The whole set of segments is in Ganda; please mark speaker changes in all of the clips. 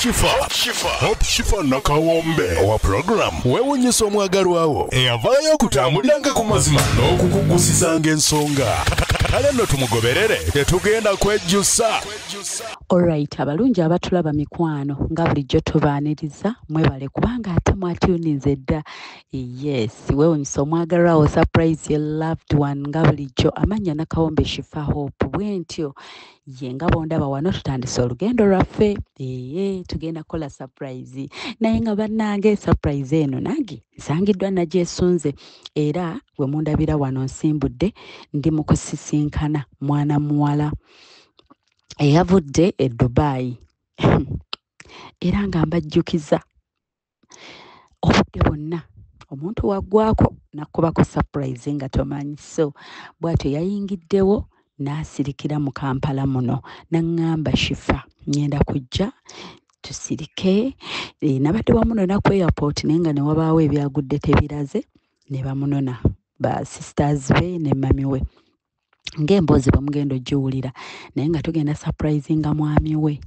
Speaker 1: Shifa, Hope Shifa Nakawombe owa program weewunyisa omwagalwawo eyavaayo okutambuliranga ku mazima n'okukugusizanga ensonga. Kale nno tumugoberere, tetugenda kwejjusa.
Speaker 2: Alright, abalungi abatulaba mikwano, nga bulijjo tubaaniriza, mwebale kubanga ate mwatuninze dda. Yes, weewunyisa omwagalwawo, surprise your loved one, nga bulijjo amannya Nakawombe Shifa Hope. Bwe ntyo ye nga bondaba wano, tutandise olugendo lwaffe. Ee, tugenda kukola surprise, naye nga bannange surprise eno nange nsangiddwa nagyesunze. Era bwe mundabira wano nsimbudde, ndi mu kusisinkana mwana muwala eyavudde e Dubai, era nga mbajjukiza obudde bwonna omuntu waggwako nakubako surprise nga tomanyi. So bw'atyo yayingiddewo n'asirikira mu Kampala muno, n'aŋŋamba, "Shifa, ŋŋenda kujja tusirike." Nabadde wamunona ku airport, naye nga ne wabaawo ebyagudde tebiraze, ne bamunona ba sisters be ne mummy we, ng'emboozi bwe mugenda ogiwulira. Naye nga tugenda surprisinga mwami we.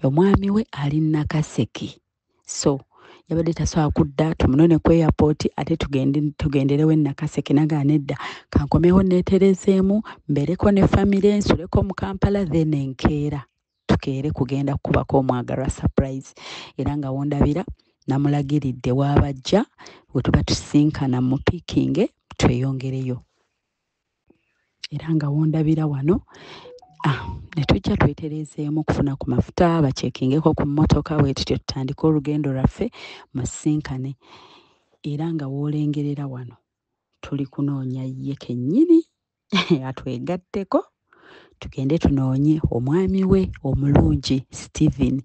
Speaker 2: Omwami we ali Nakaseke, so yabadde tasobola kudda tumunone ku airport ate tugende tugenderewo e Nakaseke. Nagaana, "Nedda, kankomewo neeterezeemu, mbeereko ne famire, nsuleko mu Kampala, then enkeera tukeere kugenda kukubako omwagalwa surprise." Era nga wondabira namulagiridde waabajja we tuba tusinkana mu piikinge tweyongereyo. Era nga wondabira wano, ne tujja tweterezeemu okufuna ku mafuta, bakyekingeko ku mmotoka, bwe tutyo tutandike olugendo lwaffe musinkane. Era nga w'olengerera wano tuli kunoonya ye kennyini atwegatteko, tugende tunoonye omwami we omulungi Steven,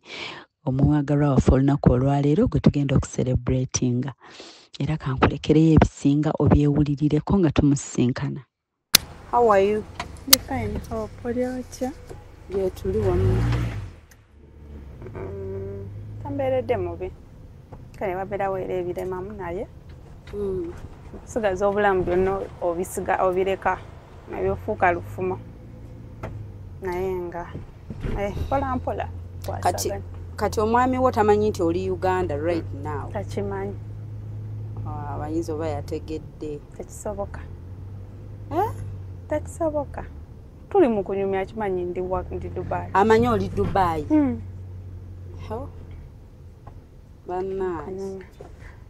Speaker 2: omwagalwa waffe olunaku olwaleero gwe tugenda okucelebratinga. Era kankulekereyo ebisinga obyewulirireko nga tumusisinkana.
Speaker 3: How are you?
Speaker 4: Ndi fine, Hope. Oli otya?
Speaker 3: Gye tuli wamu.
Speaker 4: Tambeeredde mubi. Kale wabeerawo era ebiremamu, naye okusigaza obulamu byonna obisiga obireka nabyofuuka lufumo. Naye nga mpola mpola
Speaker 3: Kati
Speaker 4: kwasaganya.
Speaker 3: Kati omwami wo tamanyi nti oli Uganda right now?
Speaker 4: Takimanyi.
Speaker 3: Ah, bayinza oba yategedde.
Speaker 4: Tekisoboka.
Speaker 3: Eh?
Speaker 4: Tekisoboka. Tuli mu kunyumya, akimanyi ndi Dubai.
Speaker 3: Amanyi oli Dubai. Oh. Bannange.
Speaker 4: Kanyumya.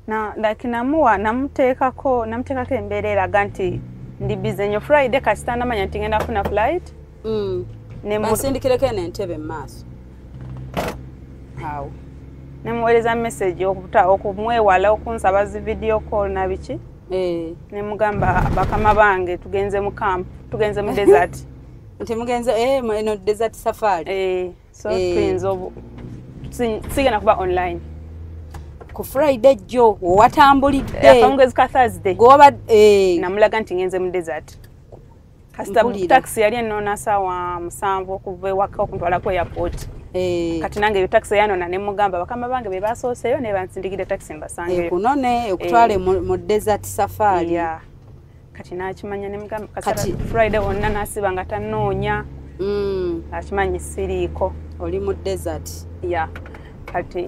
Speaker 4: Na like namuwa namuteekako embeera eraga nti ndi busy nnyo Friday, kasita namanya nti ngenda kufuna flight.
Speaker 3: Bansindikireko eno entebe mu maaso. Awo.
Speaker 4: Nemuweereza message okumwewala okunsaba zi video call na biki. Nemugamba bakama bange tugenze mu camp, tugenze mu desert.
Speaker 3: Nti mugenze eno desert safari.
Speaker 4: Eh, so tuyinza sigenda kuba online.
Speaker 3: Ku Friday jjo watambulidde.
Speaker 4: Akawungeezi ka Thursday.
Speaker 3: Gwe waba
Speaker 4: Namulaga nti ngenze mu desert. Kasita
Speaker 3: Mpulira.
Speaker 4: taxi yali ennona saawa 7 okuva ewaka okuntwala ku airport. Kati nange eyo taxi yanona, ne mugamba bakama bange be basooseeyo ne bansindikira taxi mbasangeyo.
Speaker 3: Ekunone ekutwale mu desert safari.
Speaker 4: Yeah. Kati n'akimanya, ne mugamba kasita Friday wonna n'asiba nga tannoonya. Akimanyi siriiko.
Speaker 3: Oli mu desert.
Speaker 4: Yeah. Kati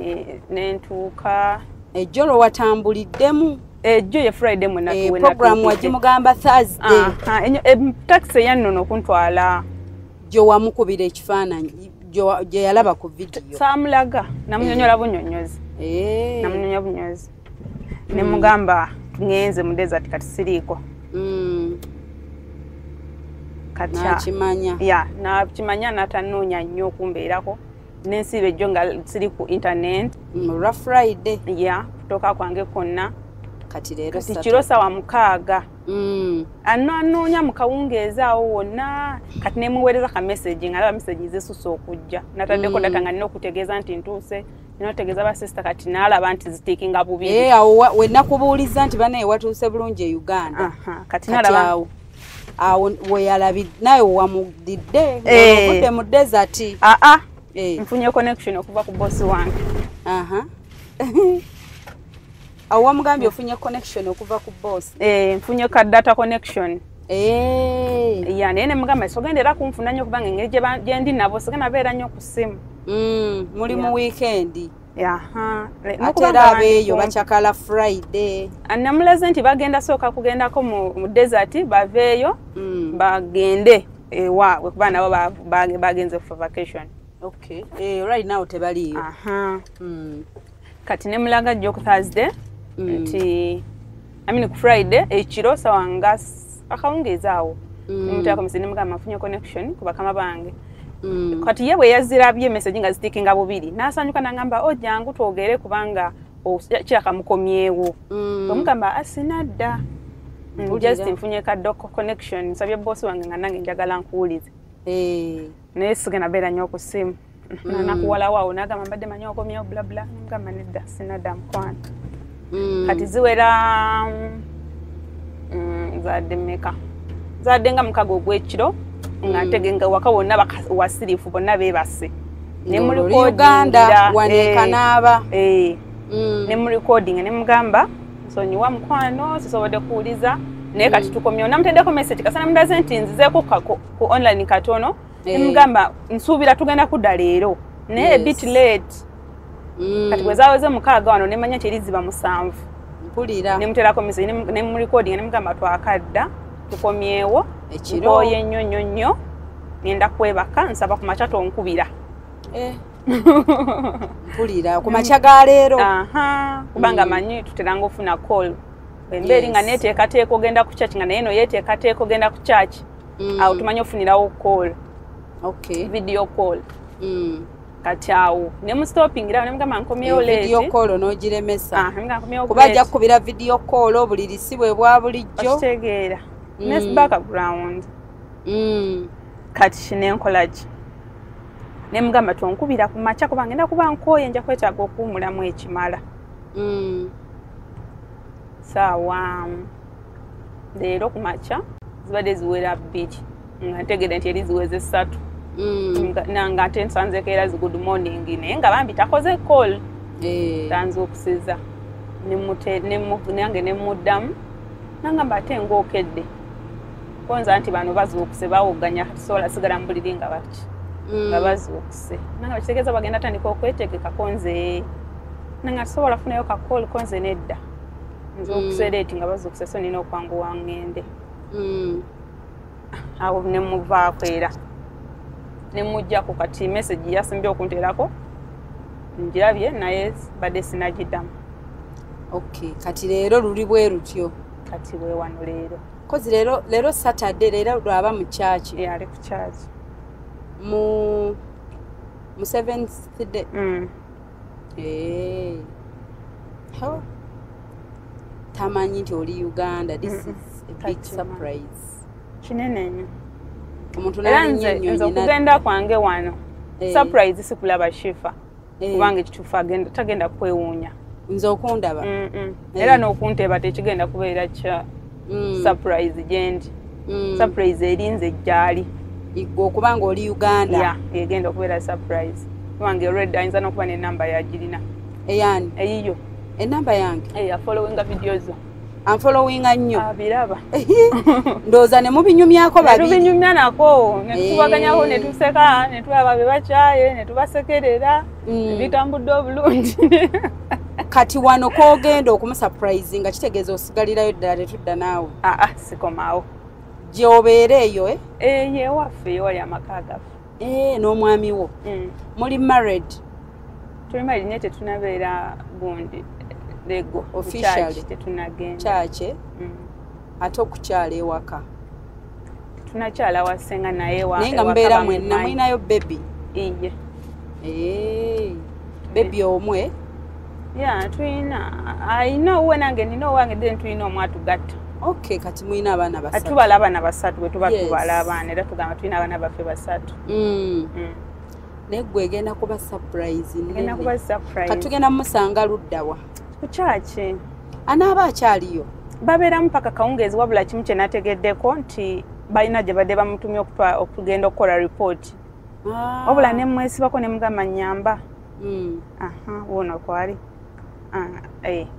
Speaker 4: ne ntuuka.
Speaker 3: Ejjo lwe watambuliddemu.
Speaker 4: Ejjo ye Friday mwe we
Speaker 3: Program
Speaker 4: natuukidde.
Speaker 3: Wagimugamba Thursday.
Speaker 4: Aha, taxi eyannona okuntwala.
Speaker 3: Gye wamukubira ekifaananyi, gye yalaba ku video.
Speaker 4: Saamulaga, namunyonyola bunyonyozi. Namunyonyola bunyonyozi. Ne mugamba ngenze mu desert, kati siriiko. Kati
Speaker 3: N'akimanya.
Speaker 4: Ya, nakimanya n'atanoonya nnyo okumbeerako. Nensiiba ejjo nga siri ku internet.
Speaker 3: Olwa Friday.
Speaker 4: Ya, kutuuka kwange kwonna.
Speaker 3: Kati leero
Speaker 4: Kati
Speaker 3: Saturday.
Speaker 4: kiro sawa 6. Ano anoonya mu kawungeezi awo wonna. Kati nemuweereza ka message, nga alaba message zisusse okujja. Nataddeko data nga nina okutegeeza nti ntuuse, nina okutegeeza basisita, kati n'alaba nti zitiikinga bubiri.
Speaker 3: Awo we nakubuuliza nti banaye watuuse bulungi e Uganda.
Speaker 4: Aha, kati
Speaker 3: Kati
Speaker 4: n'alaba
Speaker 3: awo we yalabi naye wamudidde ovudde mu desert.
Speaker 4: Aa, nfunye connection okuva ku boss wange.
Speaker 3: Aha. Awo wamugambye ofunye connection okuva ku boss.
Speaker 4: Eh, nfunye ka data connection. Ya, naye ne mugamba sogenda era kunfuna nnyo kubanga engeri gye ndi nabo sigenda beera nnyo ku ssimu.
Speaker 3: Muli mu weekend. Ate era abeeyo bakyakala Friday.
Speaker 4: Namulaze nti bagenda sooka kugendako mu desert, baveeyo bagende ewaabwe kuba nabo bagenze for vacation.
Speaker 3: Okay. Right now tebaliyo.
Speaker 4: Kati nemulaga jjo ku Thursday nti I mean ku Friday ekiro sawa nga akawungeezi awo. Nemuteerako message nemugamba nfunye connection ku bakama bange. Kati ye bwe yazirabye message nga zitikinga bubiri n'asanyuka n'angamba o jangu twogere kubanga kiraka mukomyewo. Bamugamba asinadda. Just nfunye kadoko connection nsabye boss wange nga nange njagala nkuwulize. Naye sigenda beera nnyo ku ssimu. Nakuwalawo awo n'agamba mbadde manyi okomyewo bla bla. Nemugamba nedda sinadda mukwano. Kati ziwera zadde mmeka? Zadde nga 6 ogw'ekiro nga ntegenga waka wonna wasirifu bonna beebase. Ne mu
Speaker 3: Uganda wanekanaaba.
Speaker 4: Ne mu recording ne mugamba nsonyiwa mukwano sisobodde kuwuliza naye kati tukomyewo. Namuteddeko message kasana mundaze nti nzizeeko ku online katono. Ne mugamba nsuubira tugenda kudda leero naye a bit late. Kati bwe zaaweze 6 wano ne manya nti eri ziba 7.
Speaker 3: Mpulira.
Speaker 4: Ne muteerako message ne mu recording ne mugamba twakadda tukomyewo nkooye nnyo nnyo nnyo ngenda kwebaka nsaba ku makya tonkubira.
Speaker 3: Mpulira ku makya ga leero.
Speaker 4: Kubanga manyi tuteranga ofuna call. Embeera nga neeteekateeka ogenda ku church nga naye eno yeeteekateeka ogenda ku church. Awo tumanyi ofunirawo call.
Speaker 3: Okay.
Speaker 4: Video call. Kati awo ne mustopingira ne mugamba nkomyewo late.
Speaker 3: Video call n'ogiremesa. Kuba ajja kukubira video call obuliri si bwe bwa bulijjo.
Speaker 4: Okitegeera. Next background. Kati nenkola ki? Ne mugamba tonkubira ku makya kuba ngenda kuba nkooye nja kwetaaga okuwummulamu ekimala. Saawa leero ku makya zibadde ziwera 2 nga ntegedde nti eri ziweze 3. Nga ate nsanzeeko era zi good morning naye nga bambi takoze call. Tanzuukusiza nange ne muddamu nangamba ate ng'okedde. Konza nti bano bazuukuse bawogganya sobola sigala mu buliri nga baki nga bazuukuse. Nanga kitegeeza bagenda tandika okwetegeka konze nanga sobola funayo ka call konze nedda. Nzuukuse late nga bazuukuse so nina okwanguwa ngende. Awo ne muvaako era ne mujjako kati message yasimbye okunteerako ngirabye naye badde sinagiddamu.
Speaker 3: Okay, kati leero luli bwe lutyo.
Speaker 4: Kati bwe wano leero.
Speaker 3: Kozi leero Saturday leero lwaba mu church.
Speaker 4: Ali ku church.
Speaker 3: Mu seventh day. Tamanyi nti oli Uganda. This is a big surprise.
Speaker 4: Kinene nnyo.
Speaker 3: Omuntu n'alinnya ennyonyi
Speaker 4: nze okugenda kwange wano. Surprise si kulaba Shifa. Kubanga ekituufu tagenda kwewuunya.
Speaker 3: Nze okundaba.
Speaker 4: Era n'okunteeba tekigenda kubeera kya surprise gyendi. Surprise eri nze gy'ali.
Speaker 3: Igwe okubanga oli Uganda.
Speaker 4: Yeah, egenda okubeera surprise. Kubanga already ayinza n'okuba n'ennamba yagirina.
Speaker 3: Eyani?
Speaker 4: Eyiyo.
Speaker 3: Ennamba yange?
Speaker 4: Afollowinga video zo.
Speaker 3: Anfollowinga nnyo.
Speaker 4: Abiraba.
Speaker 3: Ndowooza ne mubinyumyako babiri.
Speaker 4: Tubinyumya nako, ne tukubaganyako ne tuseka, ne tulaba be bakyaye, ne tubasekerera, bitambudde obulungi.
Speaker 3: Kati wano k'ogenda okumusurprisinga kitegeeza osigalirayo ddala tetudda naawe.
Speaker 4: Sikomaawo.
Speaker 3: Gy'obeera eyo
Speaker 4: Ye waffe ewali amaka gaffe.
Speaker 3: N'omwami wo. Muli married?
Speaker 4: Tuli married naye tetunabeera gundi lego.
Speaker 3: Officially.
Speaker 4: Tetunagenda.
Speaker 3: Church? Ate okukyala ewaka?
Speaker 4: Tunakyala wasenga naye
Speaker 3: naye nga mubeera mwenna mulinayo baby?
Speaker 4: Iye.
Speaker 3: Baby omwe?
Speaker 4: Yeah, tulina alina owuwe nange nina owange then tulina omu atugatta.
Speaker 3: Okay, kati mulina abaana basatu.
Speaker 4: Tubala abaana basatu bwe tuba tubala abaana era tugamba tulina abaana baffe basatu.
Speaker 3: Naye ggwe egenda kuba surprise nnene.
Speaker 4: Egenda kuba surprise.
Speaker 3: Kati tugenda musanga ludda wa?
Speaker 4: Ku church.
Speaker 3: Anaaba akyaliyo?
Speaker 4: Babeeramu paka kawungeezi wabula kimu kye nategeddeko nti balina gye badde bamutumye okugenda okukola report. Wabula ne mwesibako ne mugamba nnyamba. Wono kwali.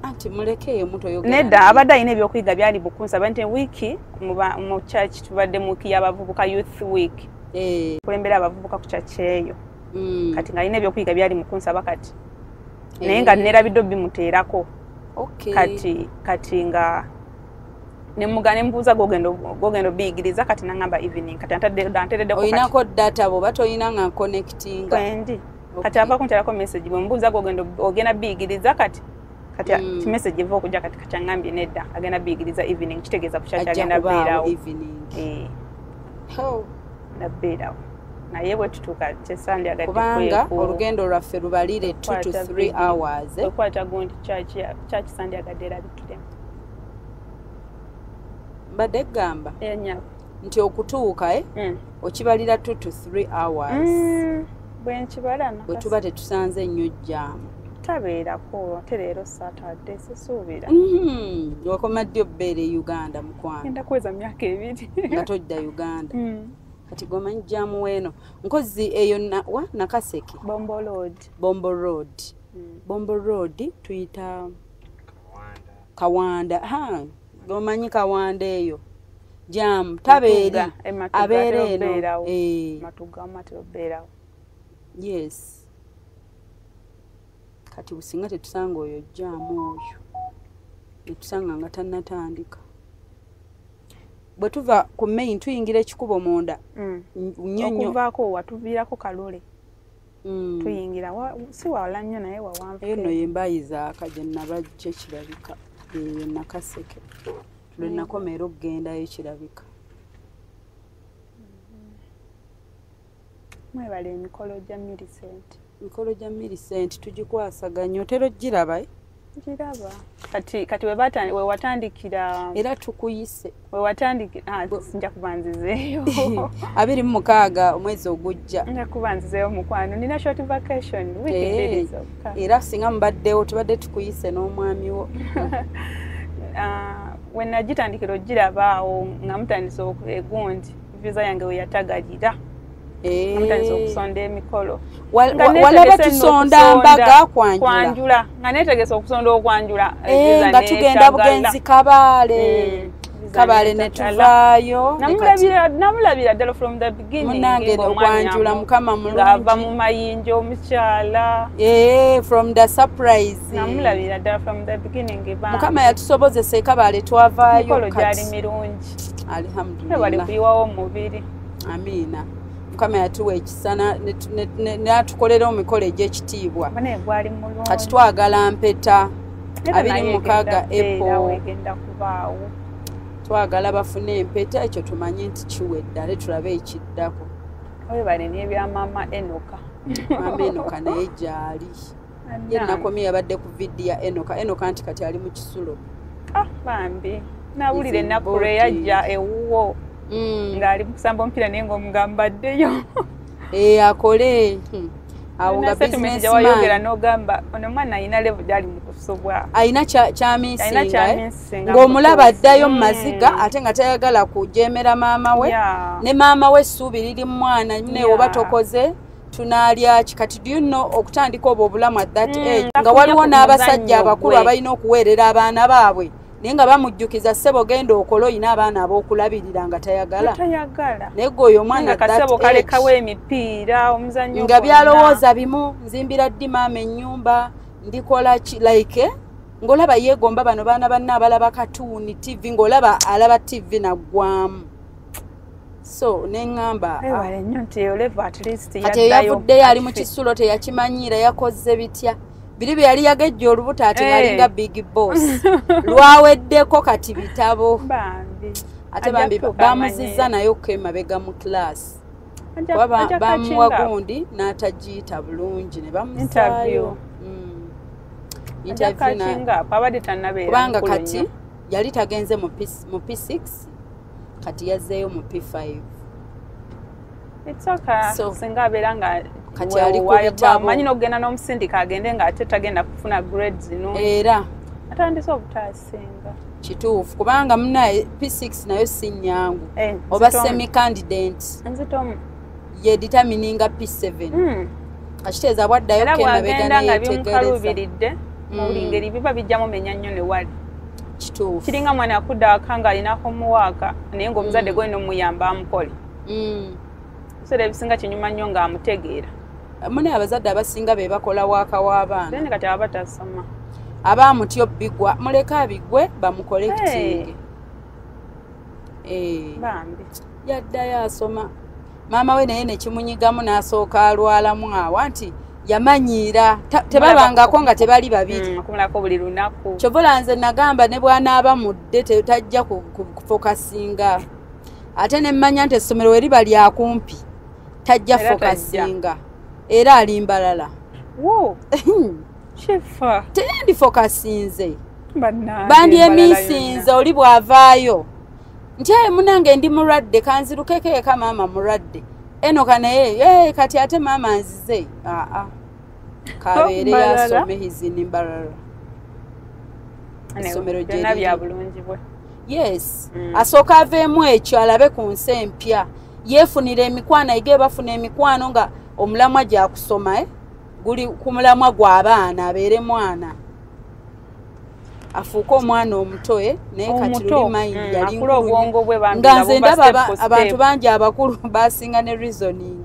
Speaker 3: Anti mulekeeyo omuntu oyogera.
Speaker 4: Nedda abadde alina ebyokuyiga byali bukunsaba nti wiiki mu church tubadde mu wiiki y'abavubuka youth week. Kulembera abavubuka ku church eyo. Kati ng'alina ebyokuyiga byali mukunsaba kati. Naye nga nerabidde bimuteerako. Kati nga ne mbuuza gogenda biyigiriza kati nangamba evening kati antereddeko kati.
Speaker 3: Oyinako data bw'oba toyina nga connectinga.
Speaker 4: Kwendi. Kati ava kunterako message bwe mbuuza ogenda biyigiriza kati message eva okujja kati kati angambye nedda agenda biyigiriza evening kitegeeza ku kyakya agenda beerawo.
Speaker 3: Evening.
Speaker 4: Nabeerawo. Naye bwe tutuuka kyesandyagadde
Speaker 3: kubanga olugendo lwaffe lubalire 2 to 3 hours.
Speaker 4: Okwata gundi church sandyagadde erabikiremu.
Speaker 3: Mbadde gamba nti okutuuka okibalira 2 to 3 hours.
Speaker 4: Bwe nkibala
Speaker 3: bwe tuba tetusanze nnyo jjaamu.
Speaker 4: Tabeerako ate leero Saturday sisuubira.
Speaker 3: Wakoma ddi obbeera e Uganda mukwano?
Speaker 4: Ngenda kuweza myaka 2
Speaker 3: nga tojja Uganda. Kati gomanyi jjaamu weeno nkozi eyo Nakaseke.
Speaker 4: Bombo Road.
Speaker 3: Bombo Road. Bombo Road tuyita Kawanda. Gomanyi Kawanda eyo jam tabeeri abeera eno
Speaker 4: Matuga matero beerawo.
Speaker 3: Yes. Kati businga tetusanga oyo jam oyo netusanga nga tannatandika. Bwe tuva ku main tuyingira ekikubo munda nnyo nnyo.
Speaker 4: Okuvaako watuviirako Kalole. Tuyingira si wala nnyo naye wawanvu.
Speaker 3: Eyo nno ye mbayi zaaka gye nabajja kirabika. Eyo Nakaseke lwe nakoma era okugendayo kirabika.
Speaker 4: Mwebale emikolo gya Millicent.
Speaker 3: Emikolo gya Millicent tugikwasaganya otera ogiraba?
Speaker 4: Giraba. Kati we watandikira
Speaker 3: era tukuyise.
Speaker 4: We watandikira nja kubanzizeeyo.
Speaker 3: 26 omwezi ogujja.
Speaker 4: Nja kubanzizeeyo mukwano. Nina short vacation wiki mbiri zokka.
Speaker 3: Era singa mubaddewo tubadde tukuyise n'omwami wo.
Speaker 4: We nagitandikira ogiraba awo nga mutandise egundi visa yange we yatagalira. Mutandise okusonda emikolo.
Speaker 3: Walaba tusonda mbaga kwanjula.
Speaker 4: Nga neetegese okusonda okwanjula.
Speaker 3: Nga tugenda bugenzi Kabale. Kabale ne tuvaayo.
Speaker 4: Namulabira ddala from the beginning.
Speaker 3: Munnange okwanjula Mukama mulungi.
Speaker 4: Ng'ava mu mayinja omukyala.
Speaker 3: From the surprise.
Speaker 4: Namulabira ddala from the beginning.
Speaker 3: Mukama yatusobozesa e Kabale twavaayo.
Speaker 4: Emikolo gyali mirungi.
Speaker 3: Alhamdulillah.
Speaker 4: Webale kuyiwawo omubiri.
Speaker 3: Amiina. Mukama yatuwa ekisa n'atukolera emikolo egy'ekitiibwa. Kati twagala mpeta 26 April. Twagala bafune empeta ekyo tumanye nti kiwedde ate tulabe ekiddako.
Speaker 4: Webale n'ebya Maama Enoka.
Speaker 3: Maama Enoka naye gy'ali. Ye nakomye yabadde ku vidiyo ya Enoka. Enoka nti kati ali mu kisulo.
Speaker 4: Bambi. Nawulira ennaku lwe yajja ewuwo. Ng'ali mu kusamba omupiira naye ng'omugambaddeyo.
Speaker 3: Akole. Awo nga businessman.
Speaker 4: Wayogera n'ogamba ono mwana alina level gy'ali mu kusubwa.
Speaker 3: Alina kyamisinga. Ng'omulaba addayo mu maziga ate nga tayagala kujeemera maama we. Ne maama we essuubi liri mu mwana ne oba tokoze tunaalya ki. Kati do you know okutandika obwo obulamu at that age nga waliwo n'abasajja abakulu abalina okuweerera abaana baabwe. Naye nga bamujjukiza ssebo genda okole oyina abaana ab'okulabirira nga tayagala. Naye gwe oyo omwana
Speaker 4: kasebo kalekawo emipiira omuzannyo
Speaker 3: nga byalowooza bimu nzimbira ddi maama ennyumba ndikola ki like ng'olaba yeegomba bano baana banne abalaba katuuni TV ng'olaba alaba TV naggwamu. So ne ŋŋamba kati yavuddeyo ali mu kisulo teyakimanyiira yakoze bitya. Biri bye yali yagejja olubuto ate ng'alinga big boss. Lwaweddeko kati bitabo. Ate bambi bamuzizza naye okko emabega mu class. Kuba bamuwa gundi n'atagiyita bulungi ne bamusaayo. Kubanga kati yali tagenze mu P6 kati yazzeeyo mu P5.
Speaker 4: It's okay.
Speaker 3: So,
Speaker 4: singa abeera nga
Speaker 3: kati ali ku bitabo.
Speaker 4: Manyi n'okugenda n'omusindika agende ng'ate tagenda kufuna grades nnungi.
Speaker 3: Era
Speaker 4: atandise obutasinga.
Speaker 3: Kituufu kubanga munnaye P6 nayo si nnyangu. Oba semi candidate.
Speaker 4: Nzitomu.
Speaker 3: Ye determininga P7. Akitegeeza bw'addayo
Speaker 4: Era
Speaker 3: ko emabega
Speaker 4: bw'agenda nga
Speaker 3: neyeetegereza.
Speaker 4: bimukaluubiridde mu buli ngeri biba bijja mumenya nnyo ne wali.
Speaker 3: Kituufu.
Speaker 4: Kiringa mwana akudda awaka ng'alina homework naye ng'omuzadde gw'olina omuyamba amukole. Ebiseera ebisinga kinyuma nnyo ng'amutegeera.
Speaker 3: Mune abazadde abasinga be bakola waaka w'abaana.
Speaker 4: Then kati abatasoma.
Speaker 3: Abamutyo bigwa muleka abigwe bamucollecting.
Speaker 4: Bambi.
Speaker 3: Yaddayo asoma. Maama we naye ne kimunyigamu n'asooka alwalamu awo nti yamanyiira tebabangako nga tebali babiri.
Speaker 4: Okumulako buli lunaku.
Speaker 3: Kyovola nze nagamba ne bw'anaaba mudde tajja kufokasinga. Ate ne mmanya nti essomero we liba lyakumpi tajja fokasinga. Era ali mbalala.
Speaker 4: Wo. Shifa.
Speaker 3: Tendi fokasinze.
Speaker 4: Bannange.
Speaker 3: Bandyemisinze oli bw'avaayo. Nti aye munange ndi mulwadde kanzirukeko eka maama mulwadde. Eno naye kati ate maama nzize. Kabeere asome hizini mbalala. Essomero gye
Speaker 4: bya bulungi bwe.
Speaker 3: Yes. Asooka aveemu ekyo alabe ku nsi empya. Yeefunira emikwano ayige bafuna emikwano nga omulamwa gyakusoma guli ku mulamwa gw'abaana abeere mwana. Afuuke omwana omuto naye kati luli mayindi yali nkulu nga nze ndaba abantu bangi abakulu basinga ne reasoning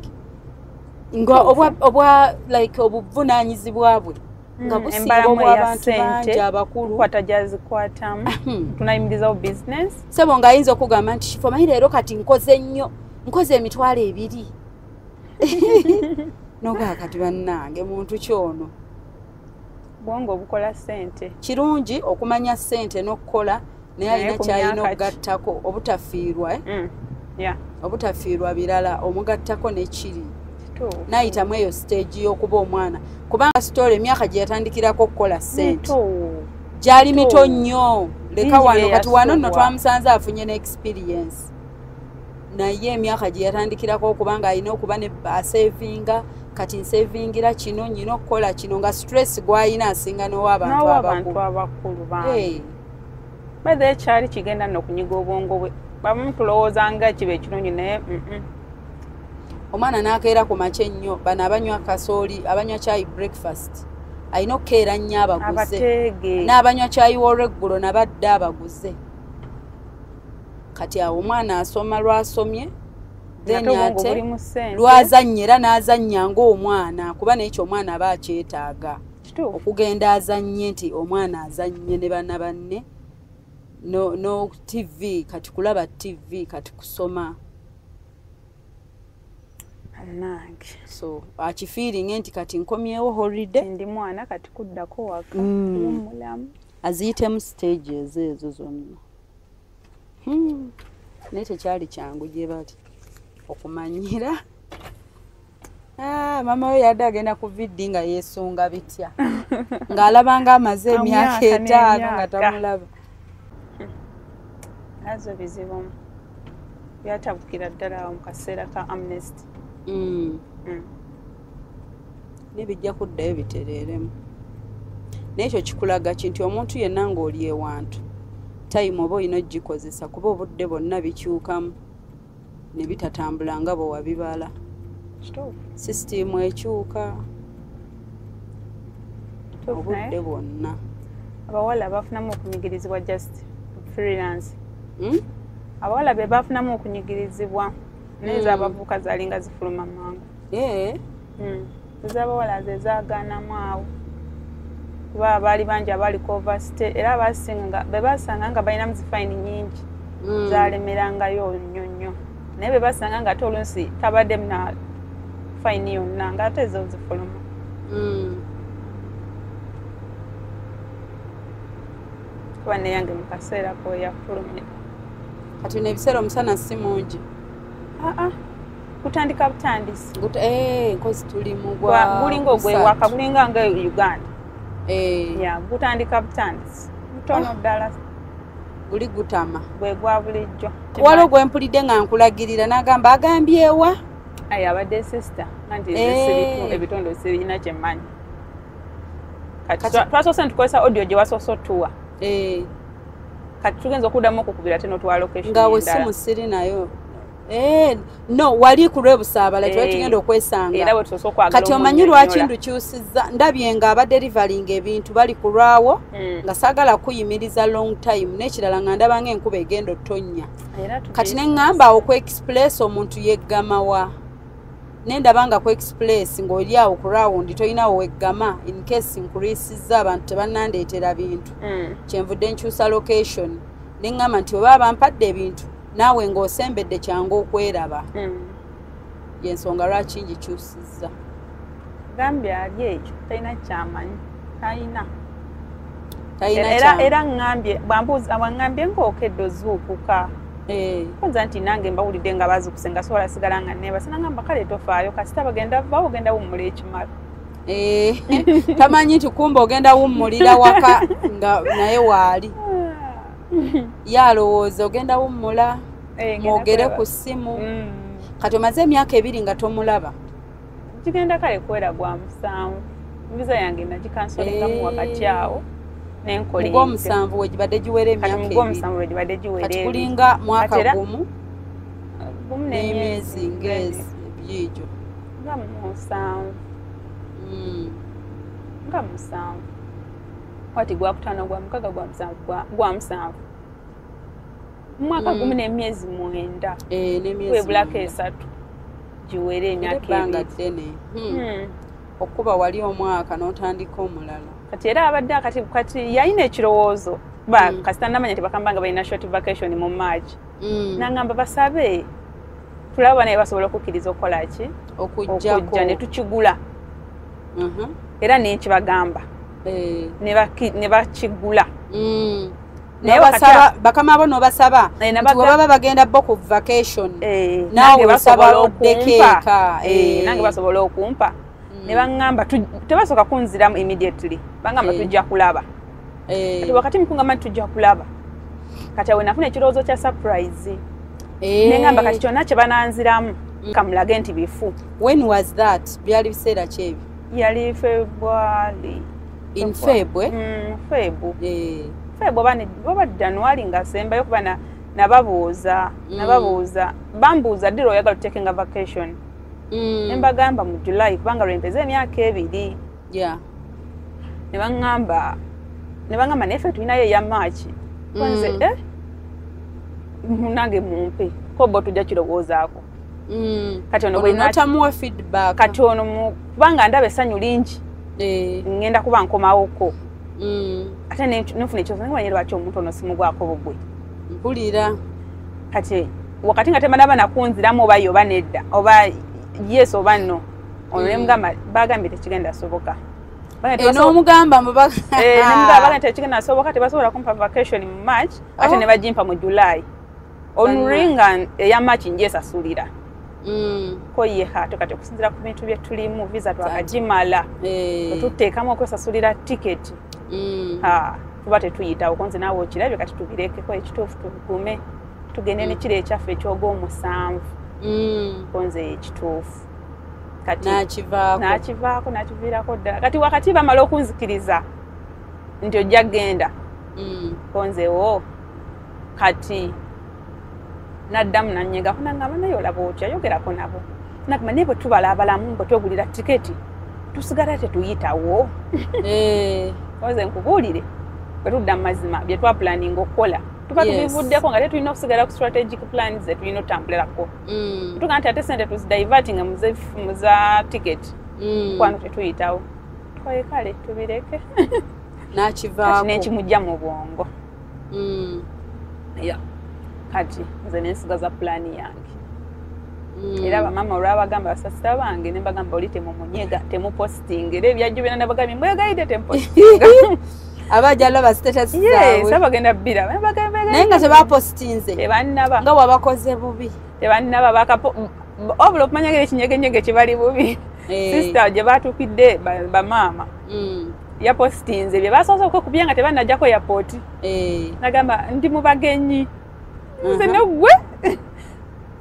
Speaker 3: nga obwa like obuvunaanyizibwa bwe nga businga obw'abantu bangi abakulu.
Speaker 4: Kwata gyazikwatamu tunayimirizawo business.
Speaker 3: Ssebo ng'ayinza okugamba nti Shifa omanyi leero kati nkoze nnyo nkoze 20,000. Noga kati bannange muntu kyono.
Speaker 4: Bwongo obukola ssente.
Speaker 3: Kirungi okumanya ssente n'okukola naye alina ky'alina okugattako obutafiirwa. Obutafiirwa birala omugattako n'ekiri. N'ayitamu eyo stage y'okuba omwana. Kubanga story emyaka gye yatandikirako okukola ssente. Gyali mito nnyo. Leka wano kati wano nno twamusanze afunye ne experience. Naye emyaka gye yatandikirako okubanga alina okuba ne asavinga kati nsavingira kino nyina okukola kino nga stress gw'alina asinga n'ow'abantu
Speaker 4: abakulu bambi. By the way kyali kigenda n'okunyiga obwongo bwe. Bamu tulowooza nga kiba ekirungi naye
Speaker 3: Omwana n'akeera ku makya ennyo bano abanywa kasooli abanywa chai breakfast alina okukeera nnyo abaguze. N'abanywa chai w'olweggulo nabadde abaguze. Kati awo omwana asoma lwasomye then ate lwazannya era n'azannya ng'omwana kuba n'ekyo omwana aba akyetaaga okugenda azannye nti omwana azannye ne banna banne no TV kati kulaba TV kati kusoma. So akifiiringe nti kati nkomyewo holiday
Speaker 4: ndi mwana kati kuddako waka mulamu
Speaker 3: aziyitemu stages ezo zonna. Naye tekyali kyangu gye bali okumanyira. Mama we yadde agenda ku viddi nga yeesunga bitya ng'alaba ng'amaze emyaka 5 nga tamulaba.
Speaker 4: Nazo bizibu byatabukira ddala awo mu kaseera ka amnesty.
Speaker 3: Ne bijja kuddayo bitereeremu. Naye ekyo kikulaga ki nti omuntu yenna ng'oli ewantu time oba olina ogikozesa kuba obudde bwonna bikyukamu ne bitatambula nga bwe wabibala. Sisitimu ekyuka obudde bwonna.
Speaker 4: Abawala bafunamu okunyigirizibwa just freelance. Abawala be bafunamu okunyigirizibwa naye ez'abavubuka zaalinga zifuluma mangu. Ez'abawala ze zaagaanamu awo. Kuba baali bangi abaaliko overstay era abasinga be basanga nga balinamu zifayini nnyingi zaalemerangayo nnyo nnyo. Naye be basanga nga ate oluusi tabaddemu na fayini yonna ng'ate zo zifuluma. Kuba neyange mu kaseera ko yafulumye.
Speaker 3: Kati n'ebiseera omusana si mungi.
Speaker 4: Kutandika butandisi.
Speaker 3: Nkozi tuli mu gwa
Speaker 4: gulinga ogwewaka gulinga nga Uganda. Gutandika butandisi. Mutono ddala.
Speaker 3: Guli gutama.
Speaker 4: Gwe gwa bulijjo.
Speaker 3: Waliwo gwe mpulidde nga nkulagirira n'agamba agambyewa.
Speaker 4: Ayi abadde sister anti nze ebitondo sirina kye mmanyi. Kati twasoose ntukozesa audio gye wasoose otuwa. Kati tugenza okuddamu okukubira ate n'otuwa location
Speaker 3: endala. Nga we simu siri nayo. No wali ku lw'Ebusaabala twali tugenda okwesanga. Kati omanyi lwaki ndukyusizza ndabye nga abaderivalinga ebintu bali kulwawo nga saagala kuyimiriza long time n'ekirala nga ndaba ng'enkuba egenda otonnya. Kati ne ŋŋamba awo ku express omuntu yeggamawa. Nendaba nga ku express ng'oli awo ku round tolinawo weggama in case nkuliisizza abantu tebannandeetera bintu. Kyenvudde nkyusa location ne ŋŋamba nti oba bampadde ebintu naawe ng'osembedde kyangu okweraba. Y'ensonga lwaki ngikyusizza.
Speaker 4: Gambye ali ekyo talina kyamanyi, talina. Era ŋŋambye bwambuuza bwaŋŋambye ng'okedde ozuukuka. Konza nti nange mbawulidde nga bazuukuse nga sobola sigala nga neebase, nangamba kale tofaayo kasita bagenda vaawo ogenda wummula ekimala.
Speaker 3: Tamanyi nti kumbe ogenda wummulira waka nga naye waali. Ye alowooza ogenda wummula mwogere ku ssimu. Kati omaze emyaka 2 nga tomulaba.
Speaker 4: Gigenda kale kuwera gwa 7. Visa yange nagikansolingamu wakati awo.
Speaker 3: Mugw'omusanvu we gibadde giwera emyaka 2.
Speaker 4: Mugw'omusanvu we gibadde giwera.
Speaker 3: Kati kulinga mwaka gumu n'emyezi ng'ezi ebyegyo.
Speaker 4: Nga 7. Nga 7. Wati gwa 5 gwa 6 gwa 7 gwa 7. Mwaka gumu n'emyezi 9.
Speaker 3: N'emyezi
Speaker 4: webulako 3 giwere emyaka 2.
Speaker 3: Okuba wali omwaka n'otandika omulala.
Speaker 4: Kati era abadde kati yalina ekirowoozo kasita namanya nti bakamba nga balina short vacation mu March. Nangamba basabe tulaba naye basobola okukkiriza okukola ki okujja ne tukigula. Era ne nkibagamba ne bakigula.
Speaker 3: Naye bakama bo n'obasaba nti bwe baba bagenda bo ku vacation naawe osaba oddeko eka.
Speaker 4: Nange basobola okumpa. Ne baŋŋamba tebasooka kunziramu immediately, baŋŋamba tujja kulaba. Kati wakati mukungamba nti tujja kulaba, kati awo nafuna ekirowoozo kya surprise. Ne ŋŋamba kati kyonna kye bananziramu kamulage nti bifu.
Speaker 3: When was that? Byali biseera ki ebyo?
Speaker 4: Yali February.
Speaker 3: In February?
Speaker 4: Feb. Feb oba January nga sembayo kuba nababuuza bambuuza ddi lw'oyagala otakinga vacation. Nembagamba mu July kubanga lwempeza emyaka 2.
Speaker 3: Yeah.
Speaker 4: Ne baŋŋamba neffe tulinayo eya March. Nze nange mumpe ko bo tujja kirowoozaako. Kati ono bwe
Speaker 3: n'otamuwa feedback.
Speaker 4: Kati ono kubanga ndaba essanyu lingi. Ngenda kuba nkomawoko. Ate nenfuna ekirowoozo ngamanye lwaki omuntu ono simugwako bugwe.
Speaker 3: Mpulira.
Speaker 4: Kati wakati nga temanaba nakunziramu oba yo oba nedda oba yes oba no. Ono nemugamba bagambye tekigenda soboka.
Speaker 3: N'omugamba
Speaker 4: nemugamba bagambye tekigenda soboka tebasobola kumpa vacation mu March ate ne bagimpa mu July. Onuringa eya March njesasulira. Ko ye ate kati okusinziira ku bintu bye tulimu visa twakagimala. Tuteekamu okwesasulira ticket. Tuba tetuyitawo konze naawe okirabye kati tubirekeko ekituufu tugume tugende n'ekiro ekyaffe eky'ogw'omusanvu. Konze ekituufu. Kati n'akivaako n'akiviirako ddala. Kati wakati bamala okunzikiriza nti ojja kgenda. Konze wo kati naddamu nannyegako nangamba naye olaba otya yogerako nabo. Nagamba naye bwe tubala abalamu bwe twegulira tiketi tusigala tetuyitawo. Konze nkubuulire bwe tudda mu mazima bye twapulaninga okukola tuba tubivuddeko nga tetulina okusigala ku strategic plans ze tulina otambulirako. Tuga nti ate sente tuzidivertinga mu za ticket. Kwano tetuyitawo. Twaye kale tubireke.
Speaker 3: N'akivaako.
Speaker 4: Kati n'ekimujja mu bwongo. Yeah. Kati nze nensigaza pulaani yange. Era bamama olwabagamba basasita bange ne mbagamba oli temumunyega temupostinga era ebyajjo byonna nabagambye mwegayidde temupostinga.
Speaker 3: Abajja laba status zaabwe.
Speaker 4: Yes, abagenda bbira.
Speaker 3: Naye nga tebapostinze.
Speaker 4: Tebannaba.
Speaker 3: Nga wabakoze bubi.
Speaker 4: Tebannaba obula okumanya ngeri ekinyegenyege kibali bubi. Sister gye batuukidde bamaama. Yapostinze bye basoose okwekubya nga tebannajjako airport. Nagamba ndi mu bagenyi. Nze nogwe